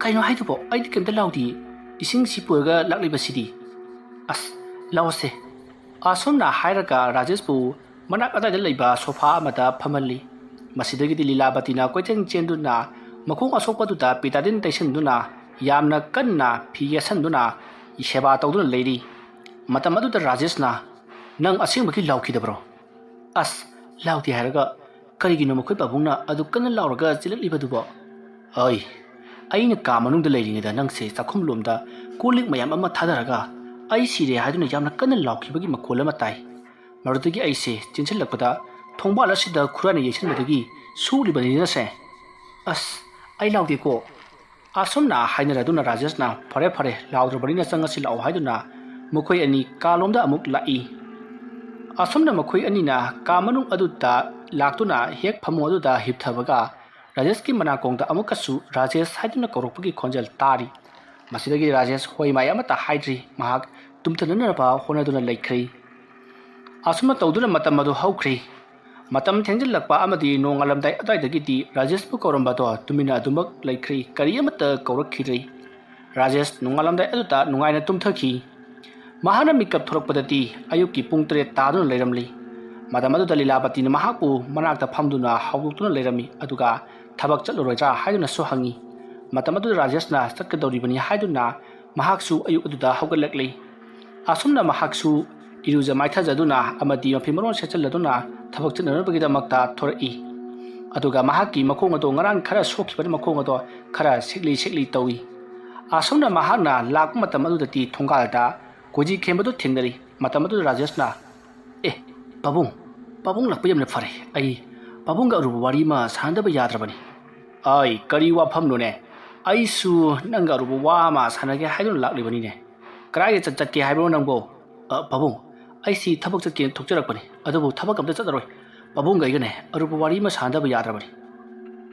"ꯀꯩꯅꯣ ꯍꯥꯏꯗꯨꯕꯣ? ꯑꯩꯗꯤ ꯀꯩꯝꯇ ꯂꯥꯎꯗꯤꯌꯦ꯫ ꯏꯁꯤꯡꯁꯤ ꯄꯨꯔꯒ ꯂꯥꯛꯂꯤꯕꯁꯤꯗꯤ"꯫ "ꯑꯁ, ꯂꯥꯎꯁꯦ"꯫ ꯑꯁꯨꯝꯅ ꯍꯥꯏꯔꯒ ꯔꯥꯖꯦꯁꯄꯨ ꯃꯅꯥꯛ ꯑꯗꯥꯏꯗ ꯂꯩꯕ ꯁꯣꯐꯥ ꯑꯃꯗ ꯐꯝꯍꯜꯂꯤ꯫ ꯃꯁꯤꯗꯒꯤꯗꯤ ꯂꯤꯂꯥꯕꯇꯤꯅ ꯀꯣꯏꯆꯦꯟ ꯆꯦꯟꯗꯨꯅ ꯃꯈꯣꯡ ꯑꯁꯣꯛꯄꯗꯨꯗ ꯕꯤꯇꯥꯗꯤꯟ ꯇꯩꯁꯤꯟꯗꯨꯅ ꯌꯥꯝꯅ ꯀꯟꯅ ꯐꯤ ꯌꯦꯠꯁꯟꯗꯨꯅ ꯁꯦꯕꯥ ꯇꯧꯗꯨꯅ ꯂꯩꯔꯤ꯫ ꯃꯇꯝ ꯑꯗꯨꯗ ꯔꯥꯖꯦꯁꯅ, "ꯅꯪ ꯑꯁꯦꯡꯕꯒꯤ ꯂꯥꯎꯈꯤꯗꯕ꯭ꯔꯣ?" "ꯑꯁ, ꯂꯥꯎꯗꯦ" ꯍꯥꯏꯔꯒ, "ꯀꯔꯤꯒꯤꯅꯣ ꯃꯈꯣꯏ ꯄꯥꯕꯨꯡꯅ ꯑꯗꯨ ꯀꯟꯅ ꯂꯥꯎꯔꯒ ꯆꯦꯜꯂꯛꯂꯤꯕꯗꯨꯕꯣ?" "ꯑꯩ, ꯑꯩꯅ ꯀꯥ ꯃꯅꯨꯡꯗ ꯂꯩꯔꯤꯉꯩꯗ ꯅꯪꯁꯦ ꯆꯥꯛꯈꯨꯝꯂꯣꯝꯗ ꯀꯣꯜ ꯂꯤꯛ ꯃꯌꯥꯝ ꯑꯃ ꯊꯥꯗꯔꯒ 'ꯑꯩ ꯁꯤꯔꯦ' ꯍꯥꯏꯗꯨꯅ ꯌꯥꯝꯅ ꯀꯟꯅ ꯂꯥꯎꯈꯤꯕꯒꯤ ꯃꯈꯣꯜ ꯑꯃ ꯇꯥꯏ꯫ ꯃꯗꯨꯗꯒꯤ ꯑꯩꯁꯦ ꯆꯦꯟꯁꯤꯜꯂꯛꯄꯗ ꯊꯣꯡꯕꯥꯜ ꯑꯁꯤꯗ ꯈꯨꯔꯥꯏꯅ ꯌꯩꯁꯟꯕꯗꯒꯤ ꯁꯣꯛꯂꯤꯕꯅꯤꯅꯁꯦ"꯫ "ꯑꯁ, ꯑꯩ ꯂꯥꯎꯗꯦꯀꯣ"꯫ ꯑꯁꯨꯝꯅ ꯍꯥꯏꯅꯔꯗꯨꯅ ꯔꯥꯖꯦꯁꯅ, "ꯐꯔꯦ, ꯐꯔꯦ, ꯂꯥꯎꯗ꯭ꯔꯕꯅꯤꯅ ꯆꯪꯉꯁꯤ ꯂꯥꯛꯑꯣ" ꯍꯥꯏꯗꯨꯅ ꯃꯈꯣꯏ ꯑꯅꯤ ꯀꯥꯂꯣꯝꯗ ꯑꯃꯨꯛ ꯂꯥꯛꯏ꯫ ꯑꯁꯨꯝꯅ ꯃꯈꯣꯏ ꯑꯅꯤꯅ ꯀꯥ ꯃꯅꯨꯡ ꯑꯗꯨꯗ ꯂꯥꯛꯇꯨꯅ ꯍꯦꯛ ꯐꯃꯨꯡ ꯑꯗꯨꯗ ꯍꯤꯞꯊꯕꯒ ꯔꯥꯖꯦꯁꯀꯤ ꯃꯅꯥꯀꯣꯡꯗ ꯑꯃꯨꯛꯀꯁꯨ "ꯔꯥꯖꯦꯁ" ꯍꯥꯏꯗꯨꯅ ꯀꯧꯔꯛꯄꯒꯤ ꯈꯣꯟꯖꯦꯜ ꯇꯥꯔꯤ꯫ ꯃꯁꯤꯗꯒꯤ ꯔꯥꯖꯦꯁ ꯍꯣꯏ ꯃꯥꯏ ꯑꯃꯠꯇ ꯍꯥꯏꯗ꯭ꯔꯤ, ꯃꯍꯥꯛ ꯇꯨꯝꯊꯅꯅꯕ ꯍꯣꯠꯅꯗꯨꯅ ꯂꯩꯈ꯭ꯔꯦ꯫ ꯑꯁꯨꯝꯅ ꯇꯧꯗꯨꯅ ꯃꯇꯝ ꯑꯗꯨ ꯍꯧꯈ꯭ꯔꯦ꯫ ꯃꯇꯝ ꯊꯦꯡꯖꯤꯜꯂꯛꯄ ꯑꯃꯗꯤ ꯅꯣꯡꯉꯥꯜꯂꯝꯗꯥꯏ ꯑꯗꯨꯋꯥꯏꯗꯒꯤꯗꯤ ꯔꯥꯖꯦꯁꯄꯨ ꯀꯧꯔꯝꯕꯗꯣ ꯇꯨꯃꯤꯟꯅ ꯑꯗꯨꯃꯛ ꯂꯩꯈ꯭ꯔꯦ, ꯀꯔꯤ ꯑꯃꯠꯇ ꯀꯧꯔꯛꯈꯤꯗ꯭ꯔꯦ꯫ ꯔꯥꯖꯦꯁ ꯅꯣꯡꯉꯥꯜꯂꯝꯗꯥꯏ ꯑꯗꯨꯗ ꯅꯨꯡꯉꯥꯏꯅ ꯇꯨꯝꯊꯈꯤ꯫ ꯃꯍꯥꯛꯅ ꯃꯤꯀꯞ ꯊꯣꯛꯂꯛꯄꯗꯗꯤ ꯑꯌꯨꯛꯀꯤ ꯄꯨꯡ ꯇꯔꯦꯠ ꯇꯥꯗꯨꯅ ꯂꯩꯔꯝꯂꯤ꯫ ꯃꯇꯝ ꯑꯗꯨꯗ ꯂꯤꯂꯥꯕꯇꯤꯅ ꯃꯍꯥꯛꯄꯨ ꯃꯅꯥꯛꯇ ꯐꯝꯗꯨꯅ ꯍꯧꯗꯣꯛꯇꯨꯅ ꯂꯩꯔꯝꯃꯤ, ꯑꯗꯨꯒ ꯊꯕꯛ ꯆꯠꯂꯔꯣꯏꯗ꯭ꯔꯥ ꯍꯥꯏꯗꯨꯅꯁꯨ ꯍꯪꯉꯤ꯫ ꯃꯇꯝ ꯑꯗꯨꯗ ꯔꯥꯖꯦꯁꯅ ꯆꯠꯀꯗꯧꯔꯤꯕꯅꯤ ꯍꯥꯏꯗꯨꯅ ꯃꯍꯥꯛꯁꯨ ꯑꯌꯨꯛ ꯑꯗꯨꯗ ꯍꯧꯒꯠꯂꯛꯂꯤ꯫ ꯑꯁꯨꯝꯅ ꯃꯍꯥꯛꯁꯨ ꯏꯔꯨꯖ ꯃꯥꯏꯊꯖꯗꯨꯅ ꯑꯃꯗꯤ ꯃꯐꯤ ꯃꯔꯣꯟ ꯁꯦꯠꯆꯜꯂꯗꯨꯅ ꯊꯕꯛ ꯆꯠꯅꯅꯕꯒꯤꯗꯃꯛꯇ ꯊꯣꯔꯛꯏ꯫ ꯑꯗꯨꯒ ꯃꯍꯥꯛꯀꯤ ꯃꯈꯣꯡ ꯑꯗꯣ ꯉꯔꯥꯡ ꯈꯔ ꯁꯣꯛꯈꯤꯕꯅ ꯃꯈꯣꯡ ꯑꯗꯣ ꯈꯔ ꯁꯦꯛꯂꯤ ꯁꯦꯛꯂꯤ ꯇꯧꯏ꯫ ꯑꯁꯨꯝꯅ ꯃꯍꯥꯛꯅ ꯂꯥꯛꯄ ꯃꯇꯝ ꯑꯗꯨꯗꯗꯤ ꯊꯣꯡꯒꯥꯜꯗ ꯀꯣꯏꯖꯤ ꯈꯦꯝꯕꯗꯨ ꯊꯦꯡꯅꯔꯤ꯫ ꯃꯇꯝ ꯑꯗꯨꯗ ꯔꯥꯖꯦꯁꯅ, "ꯑꯦ, ꯄꯥꯕꯨꯡ, ꯄꯥꯕꯨꯡ ꯂꯥꯛꯄ ꯌꯥꯝꯅ ꯐꯔꯦ꯫ ꯑꯩ ꯄꯥꯕꯨꯡꯒ ꯑꯔꯨꯕ ꯋꯥꯔꯤ ꯑꯃ ꯁꯥꯟꯅꯗꯕ ꯌꯥꯗ꯭ꯔꯕꯅꯤ꯫" "ꯑꯩ, ꯀꯔꯤ ꯋꯥꯐꯝꯅꯣꯅꯦ? ꯑꯩꯁꯨ ꯅꯪꯒ ꯑꯔꯨꯕ ꯋꯥ ꯑꯃ ꯁꯥꯟꯅꯒꯦ ꯍꯥꯏꯗꯨꯅ ꯂꯥꯛꯂꯤꯕꯅꯤꯅꯦ꯫ ꯀꯗꯥꯏꯗ ꯆꯠ-, ꯆꯠꯀꯦ ꯍꯥꯏꯕꯅꯣ ꯅꯪꯕꯣ?" "ꯑ, ꯄꯥꯕꯨꯡ, ꯑꯩꯁꯤ ꯊꯕꯛ ꯆꯠꯀꯦꯅ ꯊꯣꯛꯆꯔꯛꯄꯅꯤ, ꯑꯗꯨꯕꯨ ꯊꯕꯛ ꯑꯝꯇ ꯆꯠꯂꯔꯣꯏ꯫ ꯄꯥꯕꯨꯡꯒ ꯑꯩꯒꯅꯦ ꯑꯔꯨꯕ ꯋꯥꯔꯤ ꯑꯃ ꯁꯥꯟꯅꯗꯕ ꯌꯥꯗ꯭ꯔꯕꯅꯤ꯫"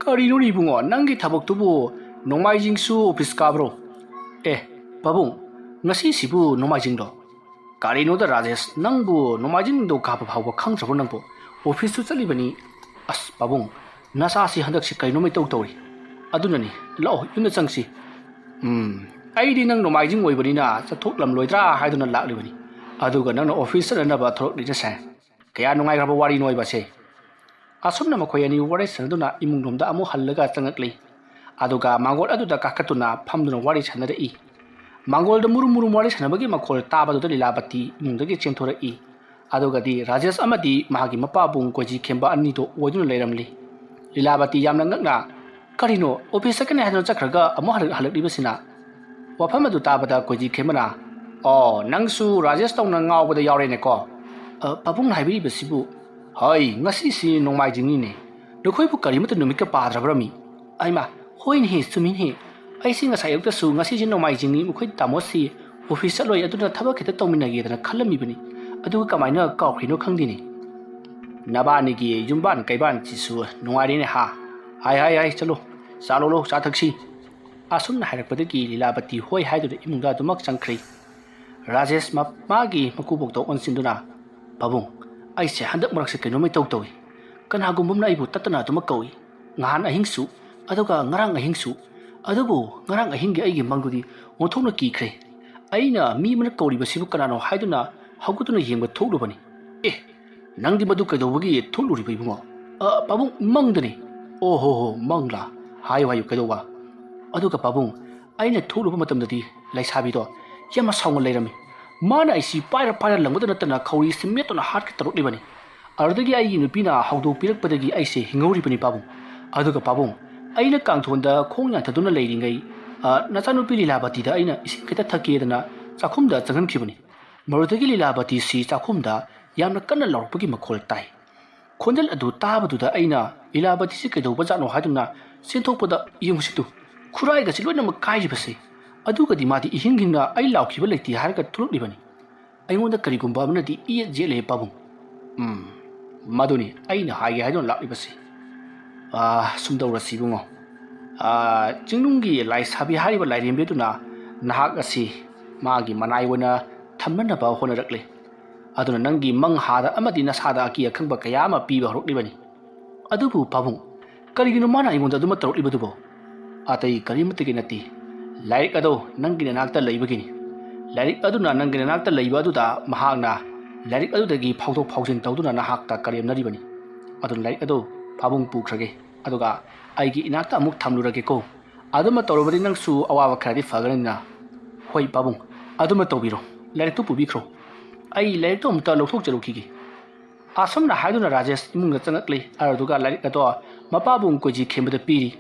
"ꯀꯔꯤꯅꯣꯅꯦ ꯏꯕꯨꯡꯉꯣ, ꯅꯪꯒꯤ ꯊꯕꯛꯇꯨꯕꯨ ꯅꯣꯡꯃꯥꯏꯖꯤꯡꯁꯨ ꯑꯣꯐꯤꯁ ꯀꯥꯕ꯭ꯔꯣ?" "ꯑꯦ, ꯄꯥꯕꯨꯡ, ꯉꯁꯤꯁꯤꯕꯨ ꯅꯣꯡꯃꯥꯏꯖꯤꯡꯂꯣ?" "ꯀꯔꯤꯅꯣꯗ ꯔꯥꯖꯦꯁ, ꯅꯪꯕꯨ ꯅꯣꯡꯃꯥꯏꯖꯤꯡꯗꯣ ꯀꯥꯕ ꯐꯥꯎꯕ ꯈꯪꯗ꯭ꯔꯕꯣ ꯅꯪꯕꯨ? ꯑꯣꯐꯤꯁꯇꯨ ꯆꯠꯂꯤꯕꯅꯤ꯫" "ꯑꯁ ꯄꯥꯕꯨꯡ, ꯅꯆꯥꯁꯤ ꯍꯟꯗꯛꯁꯤ ꯀꯩꯅꯣꯝ ꯏꯇꯧ ꯇꯧꯔꯤ꯫ ꯑꯗꯨꯅꯅꯤ, ꯂꯥꯛꯑꯣ ꯌꯨꯝꯗ ꯆꯪꯁꯤ꯫" "ꯎꯝ, ꯑꯩꯗꯤ ꯅꯪ ꯅꯣꯡꯃꯥꯏꯖꯤꯡ ꯑꯣꯏꯕꯅꯤꯅ ꯆꯠꯊꯣꯛꯂꯝꯂꯣꯏꯗ꯭ꯔꯥ ꯍꯥꯏꯗꯨꯅ ꯂꯥꯛꯂꯤꯕꯅꯤ꯫ ꯑꯗꯨꯒ ꯅꯪꯅ ꯑꯣꯐꯤꯁ ꯆꯠꯅꯅꯕ ꯊꯣꯔꯛꯂꯤꯅ ꯁꯥꯏ꯫ ꯀꯌꯥ ꯅꯨꯡꯉꯥꯏꯈ꯭ꯔꯕ ꯋꯥꯔꯤꯅꯣ ꯑꯣꯏꯕꯁꯦ?" ꯑꯁꯨꯝꯅ ꯃꯈꯣꯏ ꯑꯅꯤ ꯋꯥꯔꯤ ꯁꯥꯟꯅꯗꯨꯅ ꯏꯃꯨꯡ ꯂꯣꯝꯗ ꯑꯃꯨꯛ ꯍꯜꯂꯒ ꯆꯪꯉꯛꯂꯤ꯫ ꯑꯗꯨꯒ ꯃꯥꯡꯒꯣꯜ ꯑꯗꯨꯗ ꯀꯥꯈꯠꯇꯨꯅ ꯐꯝꯗꯨꯅ ꯋꯥꯔꯤ ꯁꯥꯟꯅꯔꯛꯏ꯫ ꯃꯥꯡꯒꯣꯜꯗ ꯃꯨꯔꯨꯝ ꯃꯨꯔꯨꯝ ꯋꯥꯔꯤ ꯁꯥꯟꯅꯕꯒꯤ ꯃꯈꯣꯜ ꯇꯥꯕꯗꯨꯗ ꯂꯤꯂꯥꯕꯇꯤ ꯏꯃꯨꯡꯗꯒꯤ ꯆꯦꯟꯊꯣꯔꯛꯏ꯫ ꯑꯗꯨꯒꯗꯤ ꯔꯥꯖꯦꯁ ꯑꯃꯗꯤ ꯃꯍꯥꯛꯀꯤ ꯃꯄꯥꯕꯨꯡ ꯀꯣꯏꯖꯤ ꯈꯦꯝꯕ ꯑꯅꯤꯗꯣ ꯑꯣꯏꯗꯨꯅ ꯂꯩꯔꯝꯂꯤ꯫ ꯂꯤꯂꯥꯕꯇꯤ ꯌꯥꯝꯅ ꯉꯛꯅ, "ꯀꯔꯤꯅꯣ, ꯑꯣꯐꯤꯁ ꯆꯠꯀꯅꯤ ꯍꯥꯏꯗꯨꯅ ꯆꯠꯈ꯭ꯔꯒ ꯑꯃꯨꯛ ꯍꯜꯂꯛ-, ꯍꯜꯂꯛꯂꯤꯕꯁꯤꯅ?" ꯋꯥꯐꯝ ꯑꯗꯨ ꯇꯥꯕꯗ ꯀꯣꯏꯖꯤ ꯈꯦꯝꯕꯅ, "ꯑꯣ, ꯅꯪꯁꯨ ꯔꯥꯖꯦꯁ ꯇꯧꯅ ꯉꯥꯎꯕꯗ ꯌꯥꯎꯔꯦꯅꯦꯀꯣ?" "ꯑ, ꯄꯥꯕꯨꯡꯅ ꯍꯥꯏꯕꯤꯔꯤꯕꯁꯤꯕꯨ?" "ꯍꯣꯏ, ꯉꯁꯤꯁꯤ ꯅꯣꯡꯃꯥꯏꯖꯤꯡꯅꯤꯅꯦ꯫ ꯅꯈꯣꯏꯕꯨ ꯀꯔꯤꯃꯠꯇ ꯅꯨꯃꯤꯠꯀ ꯄꯥꯗ꯭ꯔꯕ꯭ꯔꯃꯤ?" "ꯑꯩꯃ, ꯍꯣꯏꯅꯦꯍꯦ, ꯆꯨꯝꯃꯤꯅꯦꯍꯦ꯫ ꯑꯩꯁꯤ ꯉꯁꯥꯏ ꯑꯌꯨꯛꯇꯁꯨ ꯉꯁꯤꯁꯦ ꯅꯣꯡꯃꯥꯏꯖꯤꯡꯅꯤ, ꯃꯈꯣꯏ ꯇꯥꯃꯣꯁꯤ ꯑꯣꯐꯤꯁ ꯆꯠꯂꯣꯏ, ꯑꯗꯨꯅ ꯊꯕꯛ ꯈꯤꯇ ꯇꯧꯃꯤꯟꯅꯒꯦꯗꯅ ꯈꯜꯂꯝꯃꯤꯕꯅꯤ, ꯑꯗꯨꯒ ꯀꯃꯥꯏꯅ ꯀꯥꯎꯈ꯭ꯔꯤꯅꯣ ꯈꯪꯗꯦꯅꯦ꯫" "ꯅꯕꯥꯅꯤꯒꯤ ꯌꯨꯝꯕꯥꯟ ꯀꯩꯕꯥꯟꯁꯤꯁꯨ ꯅꯨꯡꯉꯥꯏꯔꯦꯅꯦ ꯍꯥ꯫ ꯍꯥꯏ, ꯍꯥꯏ, ꯍꯥꯏ, ꯆꯠꯂꯣ, ꯆꯥ ꯂꯣꯜꯂꯣ, ꯆꯥ ꯊꯛꯁꯤ꯫" ꯑꯁꯨꯝꯅ ꯍꯥꯏꯔꯛꯄꯗꯒꯤ ꯂꯤꯂꯥꯕꯇꯤ ꯍꯣꯏ ꯍꯥꯏꯗꯨꯅ ꯏꯃꯨꯡꯗ ꯑꯗꯨꯃꯛ ꯆꯪꯈ꯭ꯔꯦ꯫ ꯔꯥꯖꯦꯁ ꯃ-, ꯃꯥꯒꯤ ꯃꯀꯨꯕꯣꯛꯇ ꯑꯣꯟꯁꯤꯟꯗꯨꯅ, "ꯄꯥꯕꯨꯡ, ꯑꯩꯁꯦ ꯍꯟꯗꯛ ꯃꯔꯛꯁꯦ ꯀꯩꯅꯣꯝꯃ ꯏꯇꯧ ꯇꯧꯏ꯫ ꯀꯅꯥꯒꯨꯝꯕ ꯑꯃꯅ ꯑꯩꯕꯨ ꯇꯠꯇꯅ ꯑꯗꯨꯃꯛ ꯀꯧꯏ꯫ ꯉꯍꯥꯟ ꯑꯍꯤꯡꯁꯨ, ꯑꯗꯨꯒ ꯉꯔꯥꯡ ꯑꯍꯤꯡꯁꯨ꯫ ꯑꯗꯨꯕꯨ ꯉꯔꯥꯡ ꯑꯍꯤꯡꯒꯤ ꯑꯩꯒꯤ ꯃꯪꯗꯨꯗꯤ ꯑꯣꯟꯊꯣꯛꯅ ꯀꯤꯈ꯭ꯔꯦ꯫ ꯑꯩꯅ ꯃꯤ ꯑꯃꯅ ꯀꯧꯔꯤꯕꯁꯤꯕꯨ ꯀꯅꯥꯅꯣ ꯍꯥꯏꯗꯨꯅ ꯍꯧꯒꯠꯇꯨꯅ ꯌꯦꯡꯕ ꯊꯣꯛꯂꯨꯕꯅꯤ꯫ ꯑꯦ, ꯅꯪꯗꯤ ꯃꯗꯨ ꯀꯩꯗꯧꯕꯒꯤ ꯊꯣꯛꯂꯨꯔꯤꯕ, ꯏꯕꯨꯡꯉꯣ? "ꯑ, ꯄꯥꯕꯨꯡ, ꯃꯪꯗꯅꯤ꯫" "ꯑꯣ ꯍꯣ ꯍꯣ, ꯃꯪꯂꯥ? ꯍꯥꯏꯌꯨ ꯍꯥꯏꯌꯨ, ꯀꯩꯗꯧꯕ?" ꯑꯗꯨꯒ ꯄꯥꯕꯨꯡ, ꯑꯩꯅ ꯊꯣꯛꯂꯨꯕ ꯃꯇꯝꯗꯗꯤ ꯂꯩꯁꯥꯕꯤꯗꯣ ꯌꯥꯝꯅ ꯁꯥꯎꯅ ꯂꯩꯔꯝꯃꯤ꯫ ꯃꯥꯅ ꯑꯩꯁꯤ ꯄꯥꯏꯔ ꯄꯥꯏꯔ ꯂꯪꯕꯗ ꯅꯠꯇꯅ ꯈꯧꯔꯤ ꯁꯤꯃꯦꯠꯇꯨꯅ ꯍꯥꯠꯀꯦ ꯇꯧꯔꯛꯂꯤꯕꯅꯤ꯫ ꯑꯗꯨꯗꯒꯤ ꯑꯩꯒꯤ ꯅꯨꯄꯤꯅ ꯍꯧꯗꯣꯛꯄꯤꯔꯛꯄꯗꯒꯤ ꯑꯩꯁꯦ ꯍꯤꯡꯍꯧꯔꯤꯕꯅꯤ, ꯄꯥꯕꯨꯡ꯫ ꯑꯗꯨꯒ ꯄꯥꯕꯨꯡ, ꯑꯩꯅ ꯀꯥꯡꯊꯣꯟꯗ ꯈꯣꯡ ꯌꯥꯟꯊꯗꯨꯅ ꯂꯩꯔꯤꯉꯩ, ꯑ, ꯅꯆꯥꯅꯨꯄꯤ ꯂꯤꯂꯥꯕꯇꯤꯗ ꯑꯩꯅ ꯏꯁꯤꯡ ꯈꯤꯇ ꯊꯛꯀꯦꯗꯅ ꯆꯥꯛꯈꯨꯝꯗ ꯆꯪꯍꯟꯈꯤꯕꯅꯤ꯫ ꯃꯗꯨꯗꯒꯤ ꯂꯤꯂꯥꯕꯇꯤꯁꯤ ꯆꯥꯛꯈꯨꯝꯗ ꯌꯥꯝꯅ ꯀꯟꯅ ꯂꯥꯎꯔꯛꯄꯒꯤ ꯃꯈꯣꯜ ꯇꯥꯏ꯫ ꯈꯣꯟꯖꯦꯜ ꯑꯗꯨ ꯇꯥꯕꯗꯨꯗ ꯑꯩꯅ, "ꯂꯤꯂꯥꯕꯇꯤꯁꯤ ꯀꯩꯗꯧꯕꯖꯥꯠꯅꯣ?" ꯍꯥꯏꯗꯨꯅ ꯆꯦꯟꯊꯣꯛꯄꯗ, ꯌꯦꯡꯉꯨꯁꯤꯇꯨ, ꯈꯨꯔꯥꯏꯒꯁꯤ ꯂꯣꯏꯅꯃꯛ ꯀꯥꯏꯔꯤꯕꯁꯦ꯫ ꯑꯗꯨꯒꯗꯤ ꯃꯥꯗꯤ ꯏꯍꯤꯡ ꯍꯤꯡꯅ ꯑꯩ ꯂꯥꯎꯈꯤꯕ ꯂꯩꯇꯦ ꯍꯥꯏꯔꯒ ꯊꯣꯛꯂꯛꯂꯤꯕꯅꯤ꯫ ꯑꯩꯉꯣꯟꯗ ꯀꯔꯤꯒꯨꯝꯕ ꯑꯃꯅꯗꯤ ꯏꯌꯦꯠ ꯌꯦꯠꯂꯦ, ꯄꯥꯕꯨꯡ꯫ ꯎꯝ, ꯃꯗꯨꯅꯤ ꯑꯩꯅ ꯍꯥꯏꯒꯦ ꯍꯥꯏꯗꯨꯅ ꯂꯥꯛꯂꯤꯕꯁꯤ꯫ ꯑꯥ, ꯁꯨꯝ ꯇꯧꯔꯁꯤ, ꯏꯕꯨꯡꯉꯣ꯫ ꯑꯥ, ꯆꯤꯡꯅꯨꯡꯒꯤ ꯂꯥꯏꯁꯥꯕꯤ ꯍꯥꯏꯔꯤꯕ ꯂꯥꯏꯔꯦꯝꯕꯤꯗꯨꯅ ꯅꯍꯥꯛ ꯑꯁꯤ ꯃꯥꯒꯤ ꯃꯅꯥꯏ ꯑꯣꯏꯅ ꯊꯝꯅꯅꯕ ꯍꯣꯠꯅꯔꯛꯂꯤ꯫ ꯑꯗꯨꯅ ꯅꯪꯒꯤ ꯃꯪꯍꯥꯗ ꯑꯃꯗꯤ ꯅꯁꯥꯗ ꯑꯀꯤ ꯑꯈꯪꯕ ꯀꯌꯥ ꯑꯃ ꯄꯤꯕ ꯍꯧꯔꯛꯂꯤꯕꯅꯤ꯫ ꯑꯗꯨꯕꯨ ꯄꯥꯕꯨꯡ, ꯀꯔꯤꯒꯤꯅꯣ ꯃꯥꯅ ꯑꯩꯉꯣꯟꯗ ꯑꯗꯨꯃ ꯇꯧꯔꯛꯂꯤꯕꯗꯨꯕꯣ? ꯑꯇꯩ ꯀꯔꯤꯃꯠꯇꯒꯤ ꯅꯠꯇꯦ꯫ ꯂꯥꯏꯔꯤꯛ ꯑꯗꯣ ꯅꯪꯒꯤ ꯅꯅꯥꯛꯇ ꯂꯩꯕꯒꯤꯅꯤ꯫ ꯂꯥꯏꯔꯤꯛ ꯑꯗꯨꯅ ꯅꯪꯒꯤ ꯅꯅꯥꯛꯇ ꯂꯩꯕ ꯑꯗꯨꯗ ꯃꯍꯥꯛꯅ ꯂꯥꯏꯔꯤꯛ ꯑꯗꯨꯗꯒꯤ ꯐꯥꯎꯗꯣꯛ ꯐꯥꯎꯖꯤꯟ ꯇꯧꯗꯨꯅ ꯅꯍꯥꯛꯇ ꯀꯔꯦꯝꯅꯔꯤꯕꯅꯤ꯫ ꯑꯗꯨꯅ ꯂꯥꯏꯔꯤꯛ ꯑꯗꯨ ꯄꯥꯕꯨꯡ ꯄꯨꯈ꯭ꯔꯒꯦ, ꯑꯗꯨꯒ ꯑꯩꯒꯤ ꯏꯅꯥꯛꯇ ꯑꯃꯨꯛ ꯊꯝꯂꯨꯔꯒꯦꯀꯣ꯫ ꯑꯗꯨꯃ ꯇꯧꯔꯕꯗꯤ ꯅꯪꯁꯨ ꯑꯋꯥꯕ ꯈꯔꯗꯤ ꯐꯒꯅꯤꯅ꯫ ꯍꯣꯏ ꯄꯥꯕꯨꯡ, ꯑꯗꯨꯃ ꯇꯧꯕꯤꯔꯣ꯫ ꯂꯥꯏꯔꯤꯛꯇꯨ ꯄꯨꯕꯤꯈ꯭ꯔꯣ꯫ ꯑꯩ ꯂꯥꯏꯔꯤꯛꯇꯨ ꯑꯃꯨꯛꯇ ꯂꯧꯊꯣꯛꯆꯔꯨꯈꯤꯒꯦ꯫ ꯑꯁꯨꯝꯅ ꯍꯥꯏꯗꯨꯅ ꯔꯥꯖꯦꯁ ꯏꯃꯨꯡꯗ ꯆꯪꯂꯛꯂꯤ꯫ ꯑꯗꯨꯗꯨꯒ ꯂꯥꯏꯔꯤꯛ ꯑꯗꯣ ꯃꯄꯥꯕꯨꯡ ꯀꯣꯏꯖꯤ ꯈꯦꯝꯕꯗ ꯄꯤꯔꯤ꯫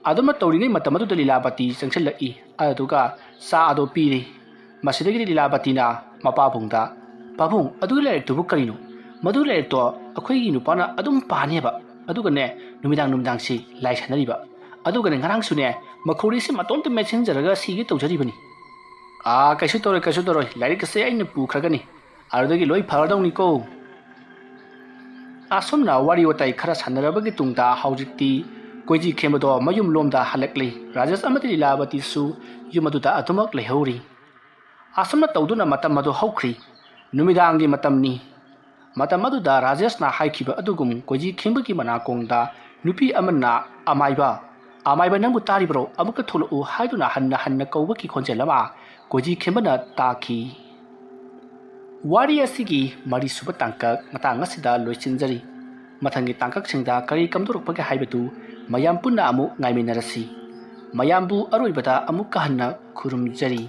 ꯑꯗꯨꯃ ꯇꯧꯔꯤꯉꯩ ꯃꯇꯝ ꯑꯗꯨꯗ ꯂꯤꯂꯥꯕꯇꯤ ꯆꯪꯁꯤꯜꯂꯛꯏ꯫ ꯑꯗꯨꯗꯨꯒ ꯆꯥ ꯑꯗꯣ ꯄꯤꯔꯤ꯫ ꯃꯁꯤꯗꯒꯤꯗꯤ ꯂꯤꯂꯥꯕꯇꯤꯅ ꯃꯄꯥꯕꯨꯡꯗ, "ꯄꯥꯕꯨꯡ, ꯑꯗꯨꯒꯤ ꯂꯥꯏꯔꯤꯛꯇꯨꯕꯨ ꯀꯔꯤꯅꯣ? ꯃꯗꯨ ꯂꯥꯏꯔꯤꯛꯇꯣ ꯑꯩꯈꯣꯏꯒꯤ ꯅꯨꯄꯥꯅ ꯑꯗꯨꯝ ꯄꯥꯅꯦꯕ꯫ ꯑꯗꯨꯒꯅꯦ, ꯅꯨꯃꯤꯗꯥꯡ ꯅꯨꯃꯤꯗꯥꯡꯁꯤ ꯂꯥꯏ ꯁꯥꯟꯅꯔꯤꯕ꯫ ꯑꯗꯨꯒꯅꯦ, ꯉꯔꯥꯡꯁꯨꯅꯦ, ꯃꯈꯧꯔꯤꯁꯤ ꯃꯇꯣꯝꯇ ꯃꯦꯠꯁꯤꯟꯖꯔꯒ ꯁꯤꯒꯦ ꯇꯧꯖꯔꯤꯕꯅꯤ꯫" "ꯑꯥ, ꯀꯩꯁꯨ ꯇꯧꯔꯣꯏ, ꯀꯩꯁꯨ ꯇꯧꯔꯣꯏ꯫ ꯂꯥꯏꯔꯤꯛ ꯑꯁꯦ ꯑꯩꯅ ꯄꯨꯈ꯭ꯔꯒꯅꯤ꯫ ꯑꯗꯨꯗꯒꯤ ꯂꯣꯏ ꯐꯔꯗꯧꯅꯤꯀꯣ꯫" ꯑꯁꯨꯝꯅ ꯋꯥꯔꯤ ꯋꯥꯇꯥꯏ ꯈꯔ ꯁꯥꯟꯅꯔꯕꯒꯤ ꯇꯨꯡꯗ ꯍꯧꯖꯤꯛꯇꯤ ꯀꯣꯏꯖꯤ ꯈꯦꯝꯕꯗꯣ ꯃꯌꯨꯝ ꯂꯣꯝꯗ ꯍꯜꯂꯛꯂꯤ꯫ ꯔꯥꯖꯦꯁ ꯑꯃꯗꯤ ꯂꯤꯂꯥꯕꯇꯤꯁꯨ ꯌꯨꯝ ꯑꯗꯨꯗ ꯑꯗꯨꯃꯛ ꯂꯩꯍꯧꯔꯤ꯫ ꯑꯁꯨꯝꯅ ꯇꯧꯗꯨꯅ ꯃꯇꯝ ꯑꯗꯨ ꯍꯧꯈ꯭ꯔꯤ꯫ ꯅꯨꯃꯤꯗꯥꯡꯒꯤ ꯃꯇꯝꯅꯤ꯫ ꯃꯇꯝ ꯑꯗꯨꯗ ꯔꯥꯖꯦꯁꯅ ꯍꯥꯏꯈꯤꯕ ꯑꯗꯨꯒꯨꯝ ꯀꯣꯏꯖꯤ ꯈꯦꯝꯕꯒꯤ ꯃꯅꯥꯀꯣꯡꯗ ꯅꯨꯄꯤ ꯑꯃꯅ ꯑꯃꯥꯏꯕ, "ꯑꯃꯥꯏꯕ, ꯅꯪꯕꯨ ꯇꯥꯔꯤꯕ꯭ꯔꯣ? ꯑꯃꯨꯛꯇ ꯊꯣꯛꯂꯛꯎ" ꯍꯥꯏꯗꯨꯅ ꯍꯟꯅ ꯍꯟꯅ ꯀꯧꯕꯒꯤ ꯈꯣꯟꯖꯦꯜ ꯑꯃ ꯀꯣꯏꯖꯤ ꯈꯦꯝꯕꯅ ꯇꯥꯈꯤ꯫ ꯋꯥꯔꯤ ꯑꯁꯤꯒꯤ ꯃꯔꯤꯁꯨꯕ ꯇꯥꯡꯀꯛ ꯃꯇꯥꯡ ꯑꯁꯤꯗ ꯂꯣꯏꯁꯤꯟꯖꯔꯤ꯫ ꯃꯊꯪꯒꯤ ꯇꯥꯡꯀꯛꯁꯤꯡꯗ ꯀꯔꯤ ꯀꯝꯗꯧꯔꯛꯄꯒꯦ ꯍꯥꯏꯕꯗꯨ ꯃꯌꯥꯝ ꯄꯨꯟꯅ ꯑꯃꯨꯛ ꯉꯥꯏꯃꯤꯟꯅꯔꯁꯤ꯫ ꯃꯌꯥꯝꯕꯨ ꯑꯔꯣꯏꯕꯗ ꯑꯃꯨꯛꯀ ꯍꯟꯅ ꯈꯨꯔꯨꯝꯖꯔꯤ꯫